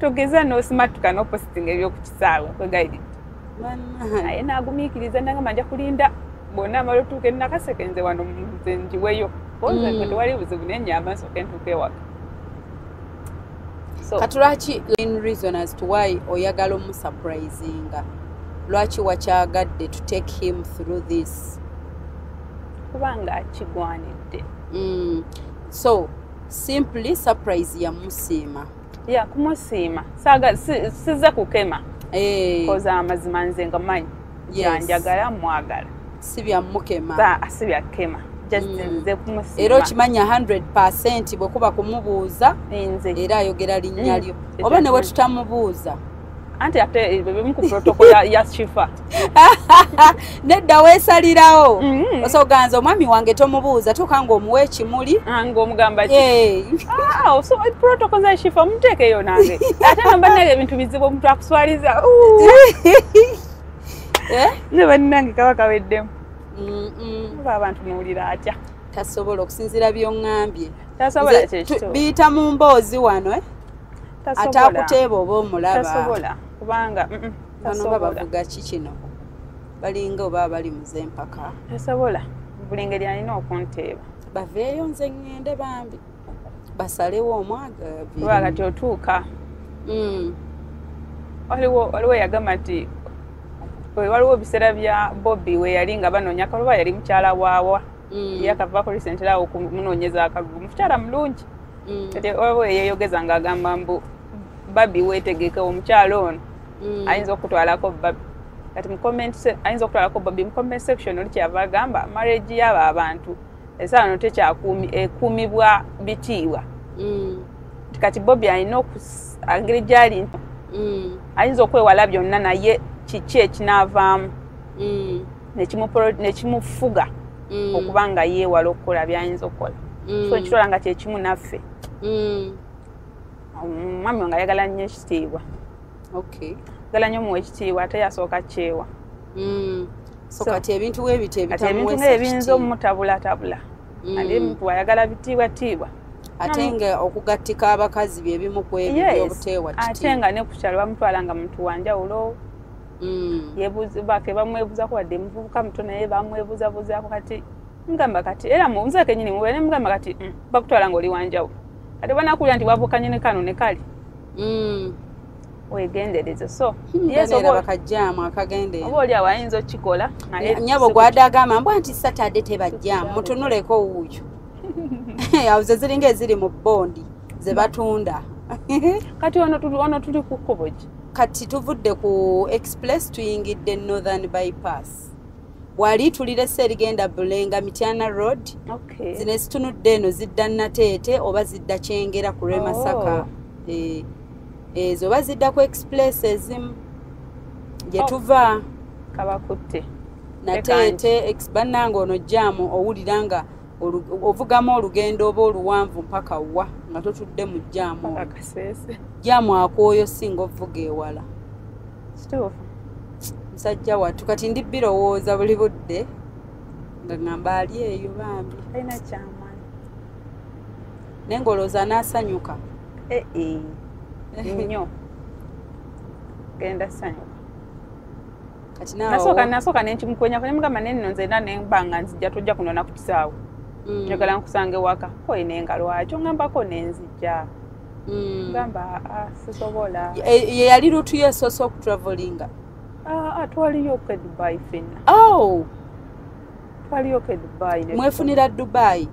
Speaker 4: togeza n'osimatuka n'opostinga eby'okukisaawe kwegayidde. Naye n'agumiikiriza nagamba nja kulinda bonna amala otuuka e Nakaseke nze wano nze njiweyo. Konze tewali buzibu nennyamba nsooke ntuuke ewaka.
Speaker 3: Kati lwaki in reason as to why oyagala omusurprisinga? Lwaki wakyagadde to take him through this?
Speaker 4: Kubanga akigwanidde.
Speaker 3: So simply surprise yamusiima.
Speaker 4: Ya kumusiima. Saga sizze kukema. Koza amazima nze nga manyi. Yanjagala mwagala.
Speaker 3: Si bya mukema.
Speaker 4: Si bya kema. Just nze kumusiima.
Speaker 3: Era okimanya 100% bwe kuba kumubuuza era ayogera linnya lyo. Oba ne bwe tutamubuuza.
Speaker 4: Anti ate bimu ku protocol ya Shifa.
Speaker 3: Nedda weesalirawo. Osoganza omwami wange tomubuuza tuuka ng'omuwa ekimuli.
Speaker 4: Ng'omugamba ki? So protocol za Shifa muteekeyo nange. Ate namba nange ebintu bizibu omuntu akuswaliza. Ne bannange kaba kaweddemu. Oba abantu muwulira atya?
Speaker 3: Tasobola okusinziira by'oŋŋambye.
Speaker 4: Tasobola kyekyo.
Speaker 3: Biyita mu mboozi wano Ate akuteeba oba omulaba.
Speaker 4: Tasobola kubanga
Speaker 3: bano bavuga ki kino? Balinga oba bali mu z'empaka.
Speaker 4: Tasobola. Buli ngeri alina okunteeba.
Speaker 3: Baveeyo nze ŋŋende bambi. Basalewo omwaga.
Speaker 4: Kuba kati otuuka. Waliwo yagamba nti waliwo ebiseera bya Bobby we yali nga banoonya akalulu, yali mukyala waawa. Yakavaako recently awo okumunoonyeza akalulu. Mukyala mulungi. Kati waliwo yeeyogeza ng'agamba mbu Bobby weetegeke omukyala ono ayinza okutwalako Bobby. Kati mu comment ayinza okutwalako Bobby mu comment section oli kyava agamba marriage y'abo abantu essaawa no tekyekuumibwa bitiibwa. Kati Bobby alina engeri gy'ali ayinza okwewala byonna naye kiki ekinaavaamu nekimufuga okuba nga yeewala okukola by'ayinza okukola. So ekitwala nga kyekimu naffe. Omwami wange ayagala nnyo ekitiibwa. Ayagala nnyo omuwa ekitiibwa ate yasooka kyewa.
Speaker 3: So kati ebintu bwe bityo
Speaker 4: ebitamuweesa ebintu ebiyinza omutabulatabula. Ate omuntu ayagala bitiibwa tiibwa.
Speaker 3: Ate nga okugattika abakazi bye bimu ku ebyo by'obuteewa kitiibwa.
Speaker 4: Ate nga ne ku kyalo bamutwala nga muntu wa njawulo. Yebuuza bamwebuuzaako wadde muvubuka muto naye bamwebuuzabuuzaako kati mugamba kati era nze kennyini mubeere ne mugamba kati bakutwala ng'oli wa njawulo. Ate banakuwulira nti wabuukanye ne kano ne kali. Weegendereze. So
Speaker 3: yes, oba bakajjaamu akagenda
Speaker 4: oba oli awo ayinza okukikola.
Speaker 3: Nnyabo gwadde agamba mbwa nti Saturday tebajjaamu mutunuleko wuuyo. Awo ze ziringa eziri mu bondi ze batunda.
Speaker 4: Kati ono tuli ku kkubo ki?
Speaker 3: Kati tuvudde ku express tuyingidde Northern Bypass. Wali tulirese erigenda Bulenga Mityana Road. Zino ezitunudde eno zidda Nateete oba zidda Kyengera ku lw'e Masaka. Ezo oba zidda ku express ezimu gye tuva.
Speaker 4: Kabakutte.
Speaker 3: Nateete bannange ono jjaamu owulira nga ovugamu olugendo oba oluwanvu mpaka wa nga totudde mu jjaamu. Jjaamu akwoyo singa ovuga ewala. Musajja wattu kati ndi birowooza buli budde nga ŋŋamba ali eyo bambi.
Speaker 4: Talina ky'amanyi.
Speaker 3: Naye ng'olowooza anaasanyuka.
Speaker 4: Nnyo. Genda sanyuka.
Speaker 3: Kati naawe
Speaker 4: Nasooka ne nkimukwenyako ne mugamba naye nno nze era ne mba nga nzijja tojja kunona ku kisaawe. Njagala nkusange waka. Ko ine nga lwaki oŋŋambako ne nzijja. Ngamba sisobola.
Speaker 3: Ye yali route yo esoose okutravelinga?
Speaker 4: Twaliyo e Dubai ffenna. Twaliyo e Dubai.
Speaker 3: Mwefunira Dubai?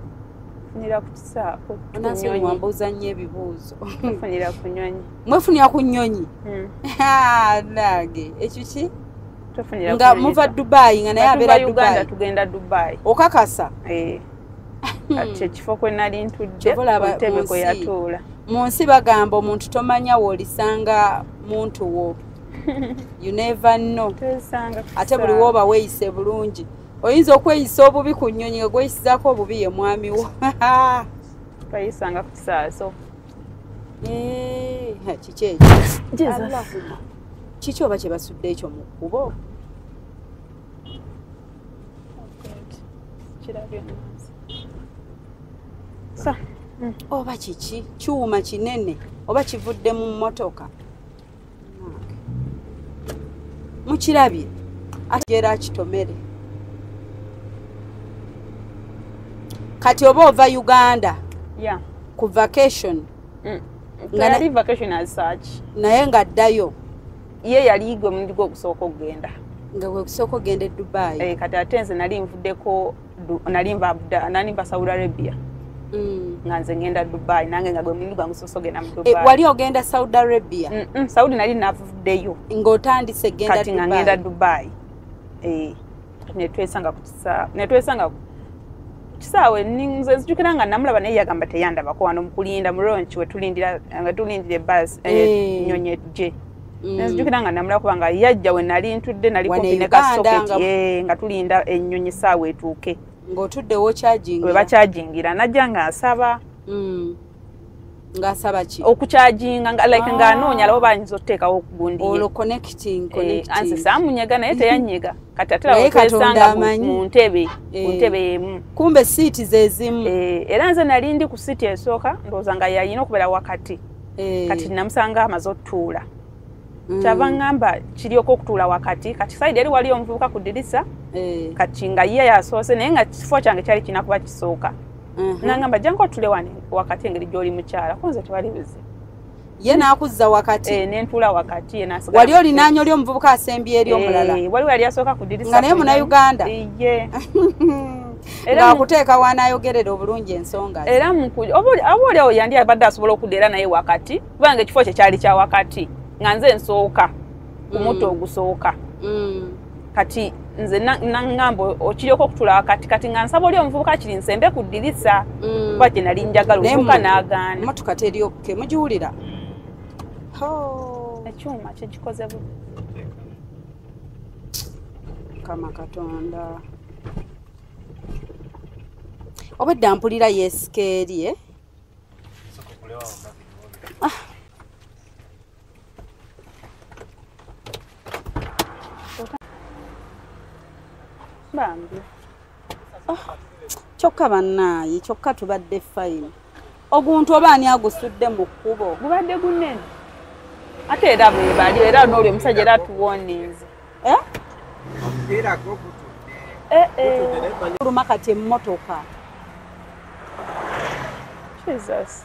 Speaker 4: Funira ku kisaawe.
Speaker 3: Onansonyiwa wambuuza nnyo ebibuuzo.
Speaker 4: Mwefunira ku nnyonyi.
Speaker 3: Mwefunira ku nnyonyi? Nange ekyo ki? Nga muva Dubai nga naye abeera Dubai.
Speaker 4: Uganda tugenda Dubai.
Speaker 3: Okakasa?
Speaker 4: Kati ekifo kwe nali ntudde ku ntebe kwe yatuula.
Speaker 3: Mu nsi bagamba omuntu tomanya w'olisanga muntu wo. You never know. Ate buli w'oba weeyise bulungi. Oyinza okweyisa obubi ku nnyonyi nga gweyisizaako obubi ye mwami wo.
Speaker 4: Tweyisanga ku kisaawe so.
Speaker 3: Kiki ekyo? Kiki oba kye basudde ekyo mu kkubo? Oba kiki? Kyuma kinene oba kivudde mu mmotoka. Mukirabye ate era kitomere. Kati oba ova Uganda ku vacation.
Speaker 4: Yali vacation as such.
Speaker 3: Naye nga ddayo.
Speaker 4: Ye yali gwe mulundi gwe ogusooka okugenda.
Speaker 3: Nga gwe gusooka okugenda e Dubai.
Speaker 4: Kati ate nze nali nvuddeko nali nva Saudi Arabia. Nga nze ngenda Dubai, nange nga gwe mulundi gwange gusoose ogenda mu Dubai.
Speaker 3: Wali ogenda Saudi Arabia?
Speaker 4: Saudi nali navuddeyo.
Speaker 3: Ng'otandise genda
Speaker 4: Kati nga ngenda Dubai. Netwesanga ku kisaawe nze nzijukira nga namulaba naye yagamba teyandabako wano mu kulinda mu launch we tulindira nga tulindira ebbaasi ennyonyi ejje. Nzijukira nga namulaba kubanga yajja we nali ntudde nali kumpi ne ka socket nga tulinda ennyonyi essaawa etuuke.
Speaker 3: Ng'otudde w'okyajingira.
Speaker 4: We bakyajingira najja nga nsaba.
Speaker 3: Ng'asaba ki?
Speaker 4: Okukyajinga like ng'anoonya alaba bayinza okuteekawo okugundi ye.
Speaker 3: Olwo connecting.
Speaker 4: Anze saamunyega naye teyannyega. Kati ate laba twesanga mu ntebe, ku ntebe emu.
Speaker 3: Kumbe siiti ze zimu.
Speaker 4: Era nze nali ndi ku siiti esooka ndowooza nga yalina okubeera wakati. Kati namusanga amaze otutuula. Kyava ŋŋamba kiryoka okutuula wakati, kati sayidi eri waliyo omuvubuka ku ddirisa. Kati nga ye yasoose naye nga kifo kyange kyali kirina kuba kisooka. Nangamba jangu otule wano wakati engeri gy'oli mukyala, ko nze tewali buzibu.
Speaker 3: Ye n'akuzza wakati.
Speaker 4: Ne ntuula wakati ye n'asigala.
Speaker 3: Wali olinaanye oli omuvubuka asembye eri omulala.
Speaker 4: Waliwo yali asooka ku ddirisa.
Speaker 3: Nga naye Munnayuganda.
Speaker 4: Ye.
Speaker 3: Ng'akuteeka w'anaayogerera obulungi ensonga ze.
Speaker 4: Era oba oli awo yandi abadde asobola okudda era naye wakati, kubanga ekifo kye kyali kya wakati, nga nze nsooka ku muti ogusooka. Kati nze naŋŋamba okiryoka okutuula wakati, kati nga nsaba oli omuvubuka kiri nsembe ku ddirisa, kuba kye nali njagala, omuvubuka n'agaana.
Speaker 3: Emmotoka teryokke, mugiwulira?
Speaker 4: Ekyuma kye kikoze bubi.
Speaker 3: Mukama Katonda. Obwedda mpulira yeesika eri, eh?
Speaker 4: Bambi.
Speaker 3: Kyokka bannaaye, kyokka tubadde fine. Oguntu oba ani agusudde mu kkubo?
Speaker 4: Gubadde gunene. Ate era bwe bali era n'oli omusajja era atuwoninze.
Speaker 5: Omupiira gwo gutudde.
Speaker 3: Fuluma kati emmotoka.
Speaker 4: Jesus.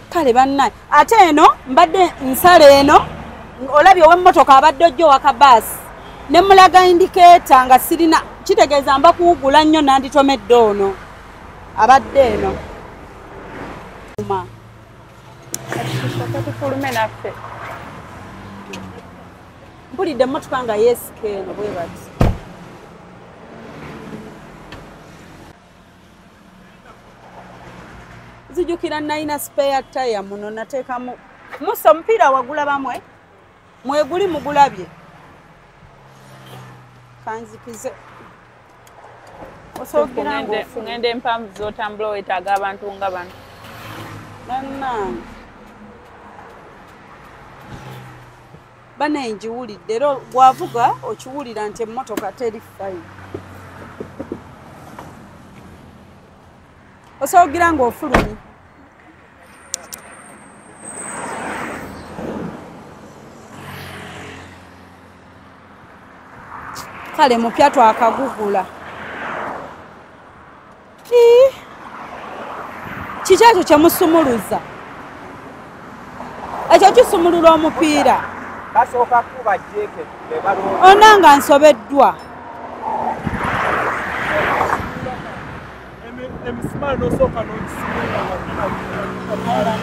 Speaker 3: Kale bannaye, ate eno mbadde nsala eno, olabye ow'emmotoka abadde ojja owaka baasi. Ne mulaga indicator nga sirina, kitegeeza mba kuwugula nnyo nanditomedde ono abadde eno.
Speaker 4: Tusooke tufulume naffe.
Speaker 3: Mpulidde emmotoka nga yeesika eno bwe bati. Nzijukira nalina spare tire muno nateekamu. Musa omupiira wagulaba mweguli mugulabye. Kanzikize. Osobola
Speaker 4: ngende empanvu z'otambula weetaaga abantu nga bano.
Speaker 3: Bannange. Bannaye ngiwulidde era bw'avuga okiwulira nti emmotoka teri fine. Osobola ng'ofulumye. Kale mupya twakagugula. Kiki ekyo kye musumuluza? Ekyo kisumulula omupiira.
Speaker 5: Basooka kuba jeke be balonda.
Speaker 3: Ona nga nsobeddwa.
Speaker 6: Emisimaali n'osooka n'ogisumulula.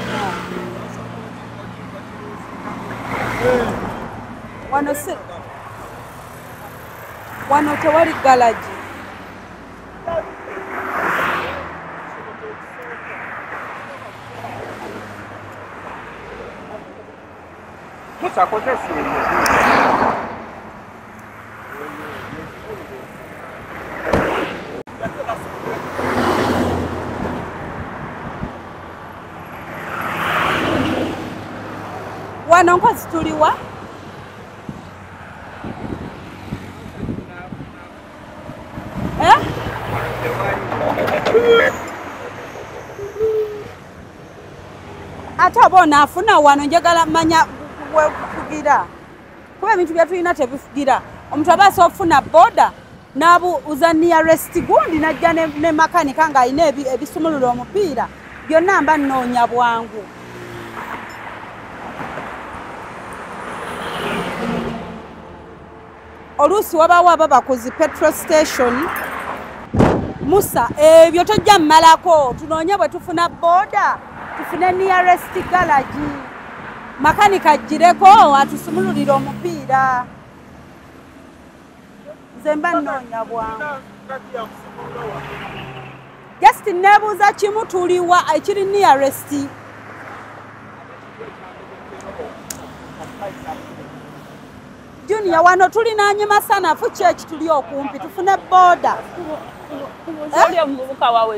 Speaker 3: Wano si wano tewali galagi.
Speaker 5: Musa akozesa eyo.
Speaker 3: Wano nkozi tuliwa? Eh? Ate oba onaafuna wano njagala manya wekufugira. Kuba ebintu bye tulina tebifugira. Omuntu aba asobola okufuna boda n'abuuza nearest gundi n'ajja ne makanika ng'alina ebisumulula omupiira byonna mba nnoonya bwangu. Oluusi wabaawo ababa ku zi petrol station. Musa ebyo tojja mmalako, tunoonye bwe tufuna boda, tufune nearest garage, makanika agireko atusumululire omupiira. Nze mba nnoonya bwangu. Just nebuuza kimu, tuliwa ekiri nearest? Junior, wano tulinaanye masanafu, ki ekituli okumpi? Tufune boda.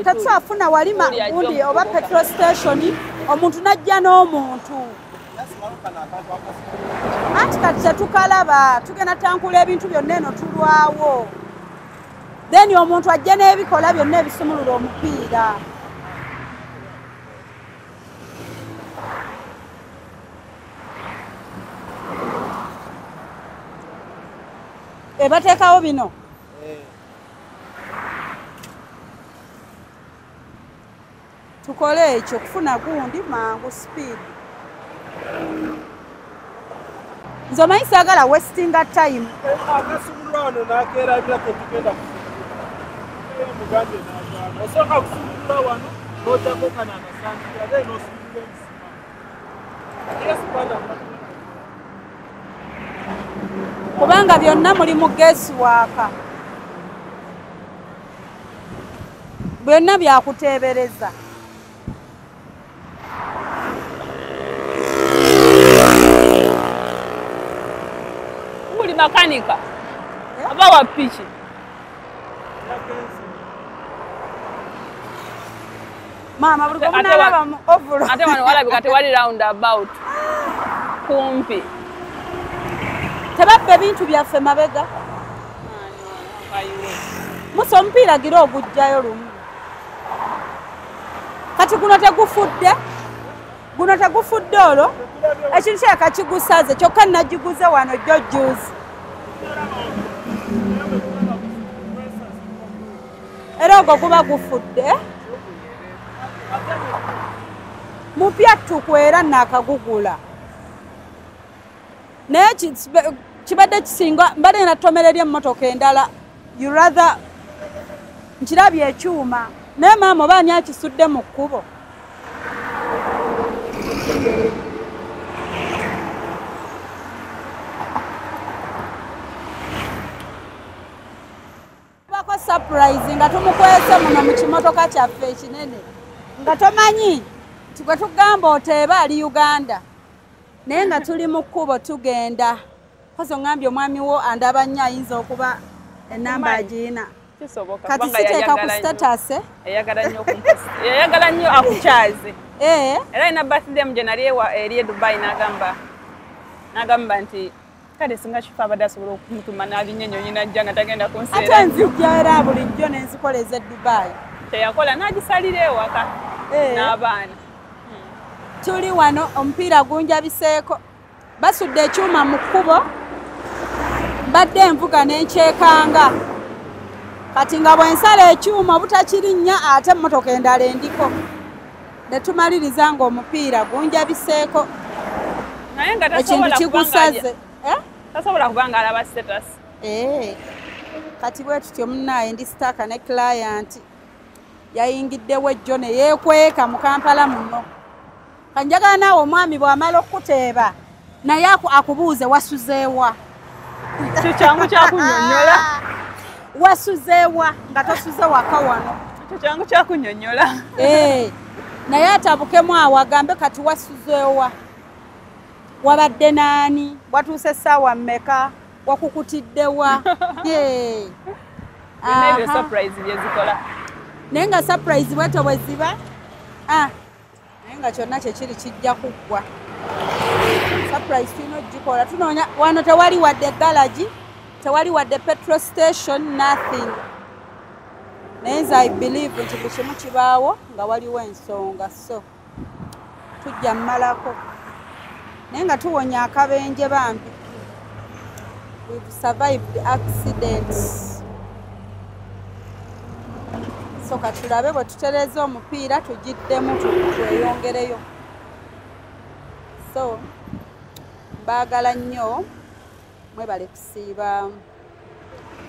Speaker 3: Tetwafuna wali gundi oba petrol station, omuntu najja n'omuntu. Anti kati tetukalaba, tugenda tankula ebintu byonna eno tulwawo. Then omuntu ajja n'ebikola byonna ebisumulula omupiira. Ebateekawo bino. Tukole ekyo kufuna gundi mangu speed. Nze omanyi saagala wastinga time.
Speaker 6: Akasumulula wano n'akeerabira tetugenda kusumulula. Mugambye n'agaana. Osooka kusumulula wano n'ogyako kano akasangira ate n'osumulula emisima.
Speaker 3: Kubanga byonna muli mu guesswork. Byonna byakuteebereza.
Speaker 4: Uli makanika aba wa piki.
Speaker 3: Mama buli gwe mu ovulo.
Speaker 4: Ate wano walabika tewali round about kumpi.
Speaker 3: Tebabba ebintu byaffe mabega. Musa omupiira gira ogujjayo lumu. Kati guno tegufudde. Guno tegufudde olwo. Ekintu kyaka kigusaze kyokka nagiguze wano jjo juzi. Era ogwo guba gufudde. Mupya ttuku era naakagugula. Naye kibadde kisinga mbadde natomera eri emmotoka endala. You rather nkirabye ekyuma. Naye maama oba ani akisudde mu kkubo? Bako surprise nga tumukwese muno mu kimotoka kyaffe ekinene. Nga tomanyi nti gwe tugamba oteeba ali Uganda. Naye nga tuli mu kkubo tugenda. Kozi ongambye omwami wo andaba nnyo ayinza okuba ennamba agiina.
Speaker 4: Kisoboka
Speaker 3: Kati
Speaker 4: kubanga
Speaker 3: siteeka ku
Speaker 4: yayagala nnyo.
Speaker 3: status.
Speaker 4: Yayagala nnyo okumpost. Yayagala nnyo akukyaze. Era alina birthday mu gye nali eri e Dubai n'agamba nti kale singa Shifa abadde asobola okumutuma n'alinnya ennyonyi n'ajja nga tagenda kunseera.
Speaker 3: Ate nzijja era bulijjo ne nzikola ez'e Dubai.
Speaker 4: Kye yakola n'agisalira ewaka n'abaana.
Speaker 3: Tuli wano omupiira gunjabiseeko. Basudde ekyuma mu kkubo. Mbadde envuga ne nkyekanga. Kati nga bwe nsala ekyuma obutakirinnya ate emmotoka endala endiko. Ne tumaliriza ng'omupiira gunjabiseeko.
Speaker 4: Naye nga
Speaker 3: Ekintu
Speaker 4: tasobola kubanga
Speaker 3: kigusaze.
Speaker 4: Tasobola kubanga alaba status.
Speaker 3: Kati bwe tutyo munnaaye ndi stuck ne client. Yayingiddewo ejjo ne yeekweka mu Kampala muno. Kanjagala naawe omwami bw'amala okukuteeba naye akubuuze wasuzeewa.
Speaker 4: Ekyo kyangu kyakunnyonnyola.
Speaker 3: Wasuzeewa nga tosuze waka wano.
Speaker 4: Ekyo kyangu kyakunnyonnyola.
Speaker 3: Naye atabukemu awo agambe kati wasuzeewa. Wabadde naani? Watuuse essaawa mmeka? Wakukutiddewa?
Speaker 4: Byonna ebyo surprise bye zikola.
Speaker 3: Naye nga surprise bwetyo bwe ziba, naye nga kyonna kye kiri kijja kuggwa. Surprise tulina okugikola. Tunoonya wano tewali wadde garage, tewali wadde petrol station, nothing. Naye nze I believe nti buli kimu kibaawo nga waliwo ensonga, so tujja mmalako. Naye nga tuwonya akabenje bambi. We've survived the accident. So katulabe bwe tutereeza omupiira tugiddemu tweyongereyo. So mbaagala nnyo, mwebale kusiiba.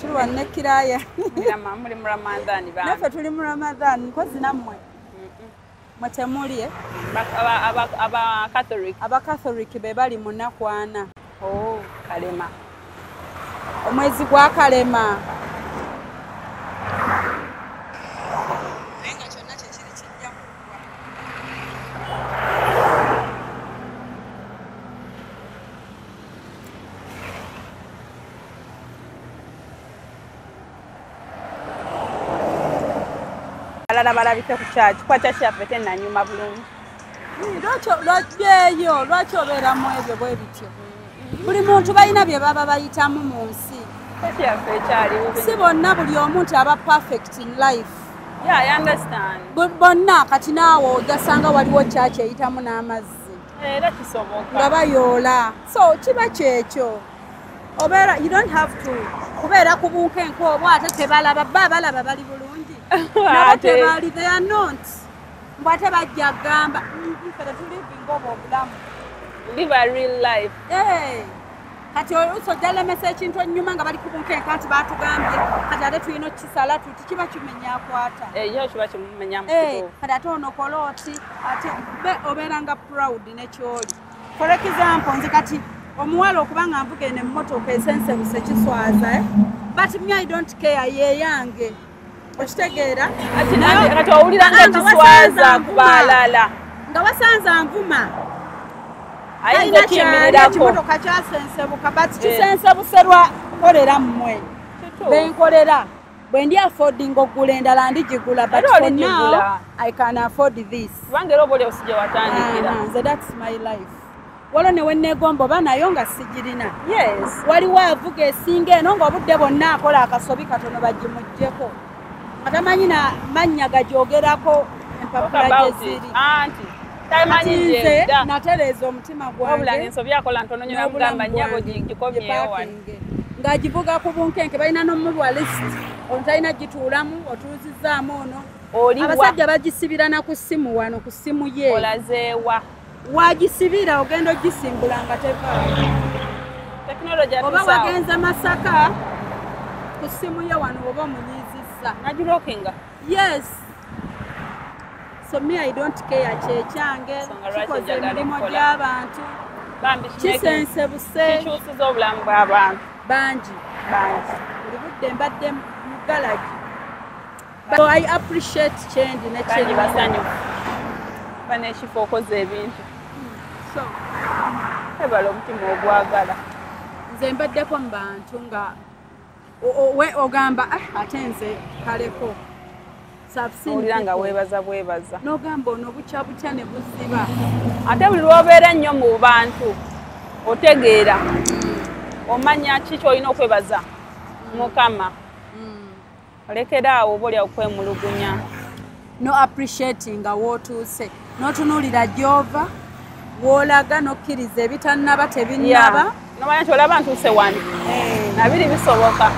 Speaker 3: Tuli wano ne Kiraya.
Speaker 4: Muli mu Ramadhan bambi.
Speaker 3: Naffe tuli mu Ramadhan, nkozi nammwe. Mwe temuli, eh?
Speaker 4: Aba Catholic.
Speaker 3: Aba Catholic be bali mu nnaku ana.
Speaker 4: Oh, Kalema.
Speaker 3: Omwezi gwa Kalema. Naye nga kyonna kye kiri kijja kuggwa.
Speaker 4: Abalala balabike ku church, kuba church yaffe tennanyuma bulungi.
Speaker 3: Lwaki lwaki obeeramu ebyo bwe bityo? Buli muntu balina bye baba bayitamu mu nsi.
Speaker 4: Church yaffe ekyaliwo.
Speaker 3: Si bonna buli omu nti aba perfect in life.
Speaker 4: Yeah, I understand.
Speaker 3: Bonna kati naawe ojasanga waliwo church eyitamu n'amazzi.
Speaker 4: Era kisoboka.
Speaker 3: Nga bayoola. So kiba kyekyo. Obeera, you don't have to kubeera ku bunkenke obwo ate tebalaba, ba balaba bali bulungi. Nabo tebali, they are not. Mbu ate bajja kugamba, ffe tetulivinga obwo obulamu.
Speaker 4: Live a real life.
Speaker 3: Hey. Kati oluusi ojja lemesa ekintu ennyuma nga bali ku bunkenke nti baatugambye, kati ate tulina okukisala tuti kiba kimenya akwata.
Speaker 4: Yo kiba kimumenya mu kituufu.
Speaker 3: Kati ate ono kola oti, ate obeera nga proud ne ky'oli. For example, nze kati omuwala okuba nga nvuga eno emmotoka esensebuse kiswaza, eh? But me, I don't care, ye yange. Okitegeera?
Speaker 4: Kati owulira nga kiswaza ku balala.
Speaker 3: Nga wasanze nvuma.
Speaker 4: Ayinza okuyimirirako.
Speaker 3: Ekimotoka kyasensebuka, but kisensebuse lwa nkolera mmwe. Benkolera. Bwe ndi affording okugula endala ndigigula, but for now, I can afford this.
Speaker 4: Kubanga era oba oli osi gye watandikira.
Speaker 3: Nze that's my life. Waliwo ne we neegomba oba nayo nga sigirina.
Speaker 4: Yes.
Speaker 3: Waliwo avuga esinga eno ng'obudde bwonna akola akasobi katono bagimuggyeko. Atamanyi na mannya gagyogerako empapula gye ziri.
Speaker 4: Anti tamanyi
Speaker 3: nze natereeza omutima gwange.
Speaker 4: Wabula ensobi akola ntono nnyo n'amugamba nnyabo gikomyewo wano.
Speaker 3: Ng'agivuga ku bunkenke balina n'omuwa list. Ono talina gituulamu, otuuzizzaamu ono. Abasajja bagisibira na ku ssimu wano, ku ssimu ye.
Speaker 4: Olazeewa.
Speaker 3: Wagisibira ogenda ogisimbula nga tevaayo. Oba wagenze Masaka ku ssimu ye wano oba omunyiizizza.
Speaker 4: Nagirokinga.
Speaker 3: Yes. So me, I don't care, kyekyange, kikoze emirimu gy'abantu. Kisensebuse.
Speaker 4: Kikyusiza obulamu bw'abantu.
Speaker 3: Bangi.
Speaker 4: Bangi.
Speaker 3: Buli budde mbadde mu galagi. So I appreciate change ne
Speaker 4: Bangi basanyufu. Bano ekifo okoze ebintu.
Speaker 3: So,
Speaker 4: ebala omutima ogwagala.
Speaker 3: Nze mbaddeko mu bantu nga ogamba ate nze kaleko.
Speaker 4: Owulira nga weebaza bwebaza.
Speaker 3: N'ogamba ono bukya butya ne buziba.
Speaker 4: Ate buli lw'obeera ennyo mu bantu otegeera. Omanya ki ky'olina okwebaza Mukama. Olekera awo oba oli okwemulugunya.
Speaker 3: No appreciating nga w'otuuse. N'otunuulira gy'ova, w'olaga n'okkiriza ebitannaba tebinnaba.
Speaker 4: N'omanya nti olaba ntuuse wano. Nabiri bisoboka.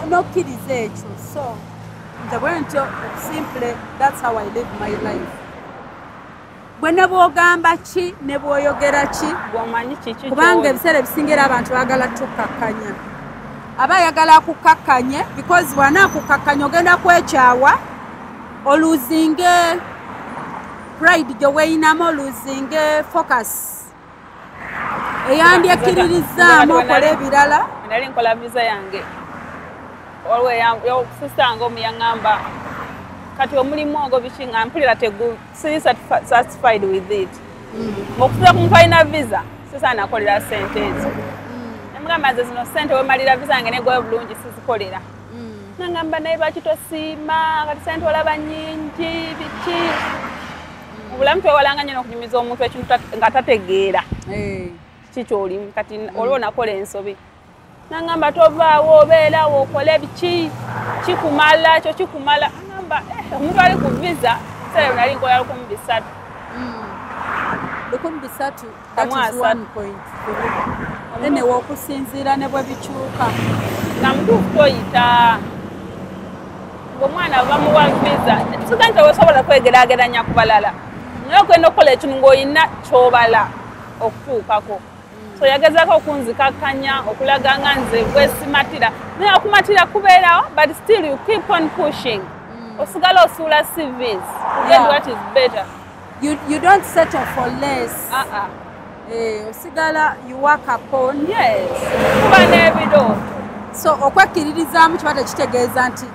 Speaker 3: N'okkiriza ekyo. So, nze bwe ntyo simply that's how I live my life. Bwe ne bw'ogamba ki ne bw'oyogera ki,
Speaker 4: bw'omanyi kiki
Speaker 3: kubanga ebiseera ebisinga era abantu baagala tukkakkanya. Aba ayagala akukakkanye because bw'anaakukakkanya ogenda kwekyawa, oluzinge pride gye weeyinamu, oluzinge focus eyandyekkiririzaamu okola ebirala.
Speaker 4: Nali nkola visa yange. Waliwo sisanga omu yaŋŋamba kati omulimu ogwo biki nga mpulira siri satisfied with it. Okutuuka ku muntu alina visa sisaana akolera ssente ezo. Nemugamba nze zino ssente wemalira visa yange negwayo bulungi sizikolera. Nangamba naye lwaki tosiima kati ssente olaba nnyingi biki. Mu bulamu twewalanga nnyo n'okunyumiza omuntu ekintu nga tategeera kiki ky'olimu kati olwo nakola ensobi. Nangamba tovaawo obeerawo okole biki kikumala ekyo kikumala. Nangamba omuntu ali ku visa ebiseera nali nkola 300,000.
Speaker 3: 300,000, that is 1.3. Then okusinziira ne bwe bikyuka.
Speaker 4: Nga mutuufu toyita ng'omwana bamuwa visa siga nti osobola kwegeraageranya ku balala naye ogenda okukola ekintu ng'olina ky'obala okutuukako. So yagezaako okunzikakkanya, okulaga nga nze bwesimatira, naye okumatira kubeerawo, but still you keep on pushing. Osigala osuula CVs to get what is better.
Speaker 3: You don't settle for less. Osigala you work upon.
Speaker 4: Yes, kuba n'ebirooto.
Speaker 3: So okwekkiririzaamu kiba tekitegeeza nti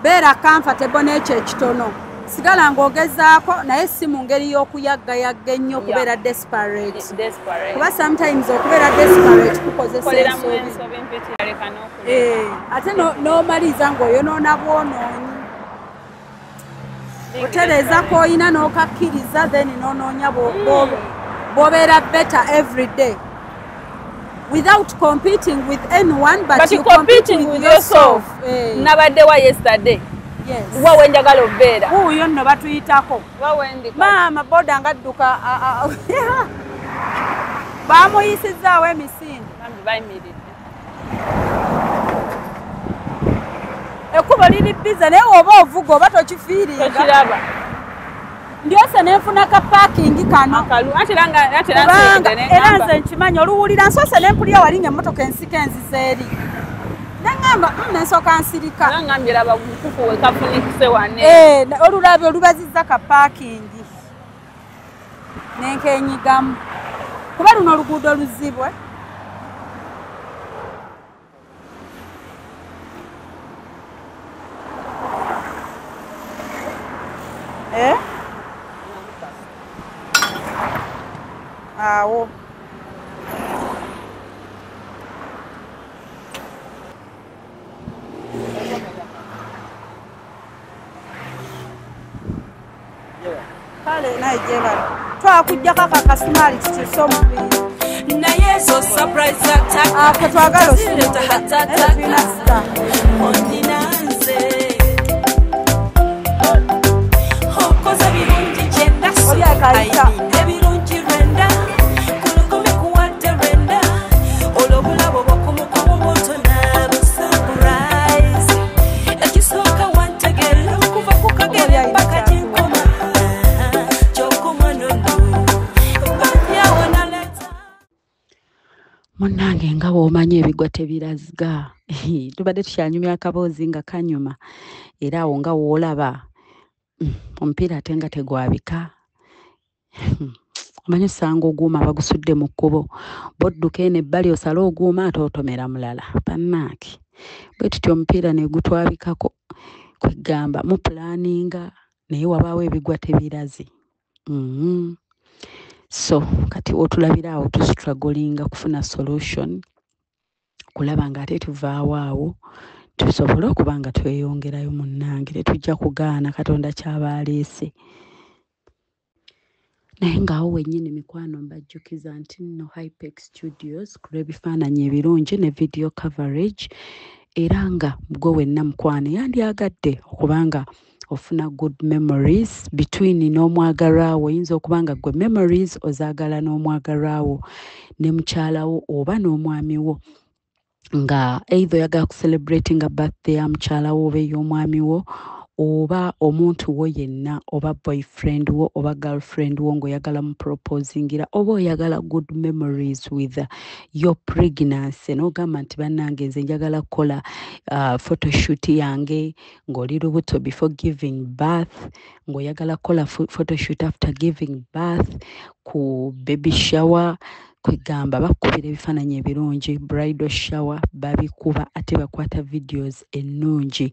Speaker 3: beera comfortable n'ekyo ekitono. Sigala ng'ogezaako, naye si mu ngeri y'okuyaggayagga ennyo, okubeera desperate.
Speaker 4: Desperate.
Speaker 3: Kuba sometimes okubeera desperate kukozesa
Speaker 4: Koleramu
Speaker 3: ensobi.
Speaker 4: Ensobi mpitira, leka n'okuleka.
Speaker 3: Ate n'omaliriza ng'oyonoona bwonoonyi. Otereeza k'oyina n'okakkiriza, then n'onoonya bw'obeera better every day without competing with anyone, but,
Speaker 4: But
Speaker 3: you
Speaker 4: you competing with yourself. Nabadde wa yesterday, wa wenjagala obeera.
Speaker 3: Wuuyo nno batuyitako.
Speaker 4: Wa wendi kati.
Speaker 3: Maama boda ngadduka, bamuyisizaawo emisinde.
Speaker 4: Bambi bayimiridde.
Speaker 3: Ekkubo liri busy, naye oba ovuga oba tokifiiringa.
Speaker 4: Tokiraba.
Speaker 3: Ndyose nenfuna ka parking kano.
Speaker 4: Akalu ate era nga ate era
Speaker 3: Kubanga
Speaker 4: nsiigidde
Speaker 3: era
Speaker 4: neŋŋamba.
Speaker 3: Nze nkimanyi oluwulira nsoose ne mpulira wali ng'emmotoka ensika enziza eri, neŋŋamba, nensooka nsirika."
Speaker 4: Era ngambye laba mukufu we kafunikise wane.
Speaker 3: Eh, olulabye olubazizza ka parking nenkenyigamu, kuba luno oluguudo luzibu, eh? Eh? Awo kale naye gyebali twakuggyako akakasumaali tukyuse omubiri.
Speaker 7: Naye ezo surprise attack
Speaker 3: Ako twagala
Speaker 7: zireeta heart
Speaker 3: osumulula tulina
Speaker 7: attack.
Speaker 3: Star.
Speaker 7: Ondina nze okoze birungi kyenda.
Speaker 3: Oli akayita.
Speaker 7: Ebirungi lwenda kulukumi kuwadde lwenda olwo obulabo bwokumukumu butona bu surprise. Ekisooka wantegeera okuva ku kagere
Speaker 3: Oli
Speaker 7: paka
Speaker 3: ayita.
Speaker 7: Gyenkoma kyokoma nono bamyawo naleta.
Speaker 2: Munnange, nga bw'omanyi ebigwa tebiraga, tubadde tukyanyumya akaboozi nga kanyuma, era awo nga w'olaba omupiira ate nga tegwabika. Omanyi osanga oguuma bagusudde mu kkubo, bodduka eno ebbali osale oguuma ate otomera mulala. Bannange, bwe tutyo omupiira ne gutwabikako. Kwegamba mupulaninga naye wabaawo ebigwa tebiraze. So kati otulabira awo tustrugglinga kufuna solution, kulaba nga ate tuvaawo awo tusobole okuba nga tweyongerayo. Munnange, tetujja kugaana Katonda kyaba aleese, naye ng'awo wennyini, mikwano, mbajjukiza nti nno Hypex Studios ku lw'ebifaananyi ebirungi ne video coverage, era nga gwe wenna mukwano yandyagadde okubanga ofuna good memories between n'omwagalwa wo. Oyinza okuba nga gwe memories ozaagala n'omwagalwa wo ne mukyala wo oba n'omwami wo, nga either oyagala kucelebratinga birthday ya mukyala wo oba ey'omwami wo oba omuntu wo yenna oba boyfriend wo oba girlfriend wo, ng'oyagala muproposingira oba oyagala good memories with your pregnancy, n'ogamba nti, "Bannange, nze njagala kukola photoshoot yange ng'oli lubuto before giving birth, ng'oyagala kukola photoshoot after giving birth, ku baby shower." Kwegamba bakubira ebifaananyi ebirungi, bridal shower babikuba, ate bakwata videos ennungi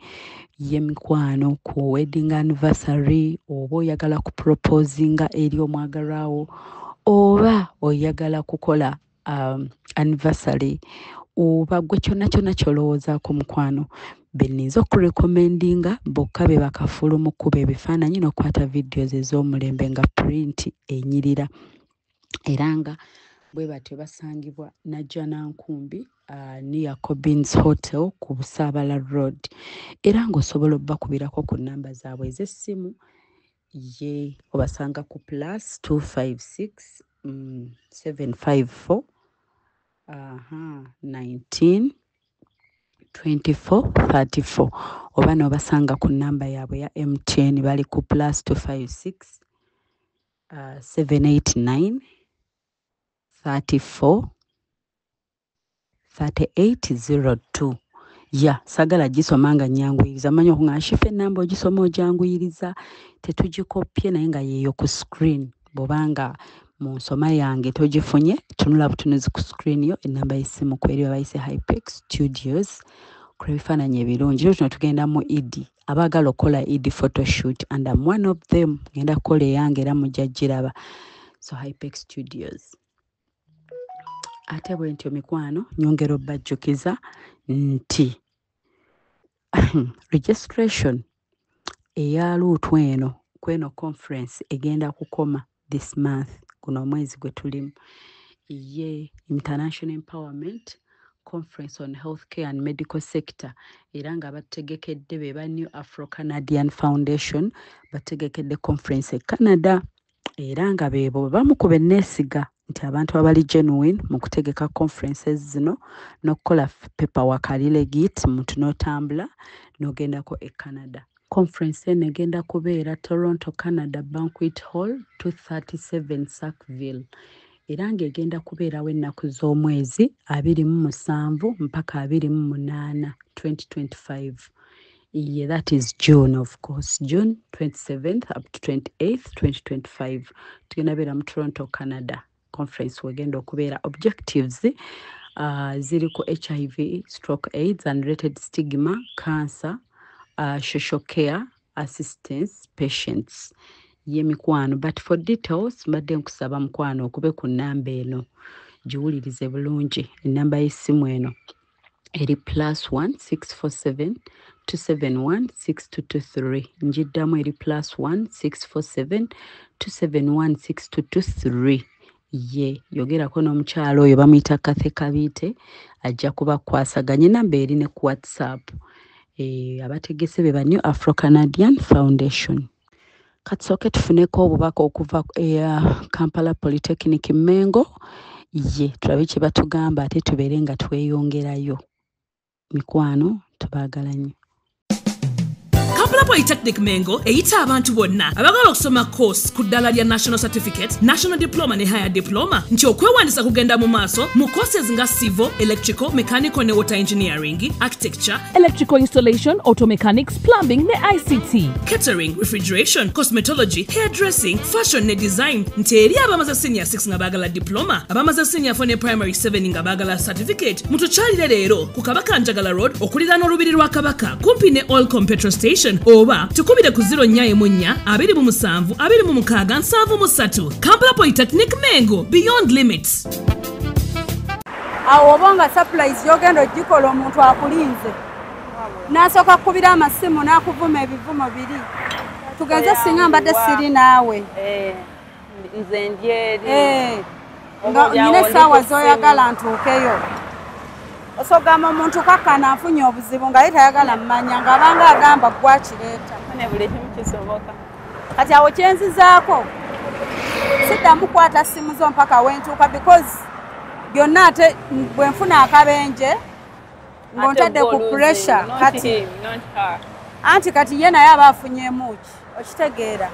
Speaker 2: y'emikwano, ku wedding anniversary, oba oyagala kuproposinga eri omwagalwawo, oba oyagala kukola anniversary, oba gwe kyonna kyonna ky'olowoozaako, mukwano, benninza okurecommendinga bokka be bakafulu mu kkuba ebifaananyi n'okukwata videos ez'omulembe nga print enyirira. Era nga bwe batyo basangibwa Najjanankumbi, near Cobins Hotel ku Busaabala Road, era ng'osobola obbakubirako ku nnamba zaabwe ez'essimu. Ye obasanga ku +256 754 19 24 34, oba n'obasanga ku nnamba yaabwe ya MTN, bali ku +256 789 34. 38 02. Ya sagala gisoma nga nyanguyiriza, manyi okuŋŋamba Shifa ennamba ogisoma ojanguyiriza, tetugikopye naye nga yeeyo ku screen. Bw'obanga mu nsoma yange togifunye, tunula butunuzi ku screen yo, ennamba y'essimu kweri babayise Hypex Studios ku ebifaananyi ebirungi. Leero tuno tugenda mu Idi, abaagala okukola Idi photoshoot and I'm one of them, ngenda kukola eyange era mujja giraba. So Hypex Studios. Ate bwe ntyo mikwano nyongera obbajjukiza nti registration eya luutu eno kweno conference egenda kukoma this month, guno omwezi gwe tulimu, ye International Empowerment Conference on Healthcare and Medical Sector, era nga bategekedde be ba New Afro Canadian Foundation, bategekedde conference e Canada, era nga beebo bamu ku benneesiga nti abantu abali genuine mu kutegeka conferences zino n'okukola paperwork ali legit, muntu n'otambula n'ogendako e Canada. Conference eno egenda kubeera Toronto, Canada, Banquet Hall 237 Sackville, era ng'egenda kubeerawo ennaku z'omwezi 27 mpaka 28 2025. Yeah, that is June, of course, June 27th up to 28th 2025. Tugenda beera mu Toronto, Canada. Conference wegenda okubeera. Objectives ziri ku HIV stroke AIDS and related stigma, cancer, social care assistance patients. Ye mikwano, but for details mbadde nkusaba mukwano okube ku nnamba eno, giwulirize bulungi. Ennamba y'essimu eno eri +1 647 271 6223. Njiddamu, eri +1 647 271 6223. Ye yogerako n'omukyalo oyo bamuyita Kathe Kabiite, ajja kuba kwasaganya. Enamba eri ne ku WhatsApp. Abategese be ba New Afro Canadian Foundation. Katusooke tufuneko obubaka okuva Kampala Polytechnic Mengo, ye tulabe kye batugamba ate tubeere nga tweyongerayo. Mikwano, tubaagala nnyo.
Speaker 8: Kampala Polytechnic Mengo eyita abantu bonna abaagala okusoma course ku ddala lya National Certificate, National Diploma ne Higher Diploma nti okwewandiisa kugenda mu maaso mu courses nga civil, electrical, mechanical ne water engineering, architecture,
Speaker 9: electrical installation, auto mechanics, plumbing ne ICT,
Speaker 8: catering, refrigeration, cosmetology, hairdressing, fashion ne design. Nti eri abamaze senior 6 nga baagala diploma, abamaze senior 4 ne primary 7 nga baagala certificate, mutukyalire leero ku Kabaka Njagala Road okuliraana olubiri lwa Kabaka kumpi ne Oilcom petrol station, oba tukubire ku 044 27 26 73. Kampala Polytechnic Mengo, beyond limits.
Speaker 3: Awo oba nga surprise yogenda ogikola omuntu akulinze, n'asooka kukubira amasimu n'akuvuma ebivumo biri. Tugeze singa mbadde siri naawe,
Speaker 4: nze ndi eri
Speaker 3: nga nyina essaawa z'oyagala ntuukeyo, osogamba omuntu kakkana afunye obuzibu nga ye tayagala mmanya, ng'abanga agamba gwakireeta.
Speaker 4: Ne buli kimu kisoboka.
Speaker 3: Kati awo kyenzizaako siddamu kukwata ssimu zo mpaka wentuuka, because byonna ate bwe nfuna akabenje ng'ontadde ku pressure. Kati anti kati ye naye aba afunyeemu ki, okitegeera?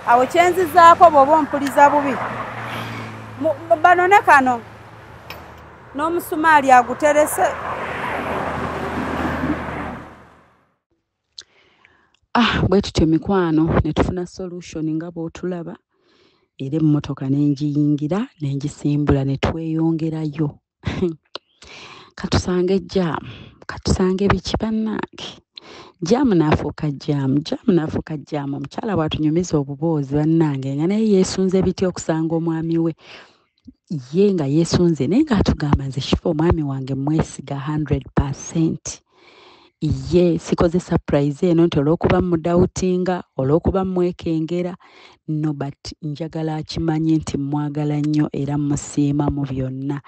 Speaker 3: Awo kyenzizaako bw'oba ompuliza bubi, banone kano n'omusumaali aguterese.
Speaker 2: Bwe tutyo mikwano ne tufuna solution nga bw'otulaba, era emmotoka ne ngiyingira ne ngisimbula ne tweyongerayo. Katusange jaamu, katusange biki bannange. Jaamu n'afuuka jaamu, jaamu n'afuuka jaamu. Omukyala bw'atunyumiza obuboozi bannange nga naye yeesunze bitya okusanga omwami we, ye nga yeesunze naye ng'atugamba nze Shifa omwami wange mwesiga 100%. Ye sikoze surprise eno nti olw'okuba mudawutinga, olw'okuba mwekengera, no, but njagala akimanye nti mwagala nnyo era musiima mu byonna.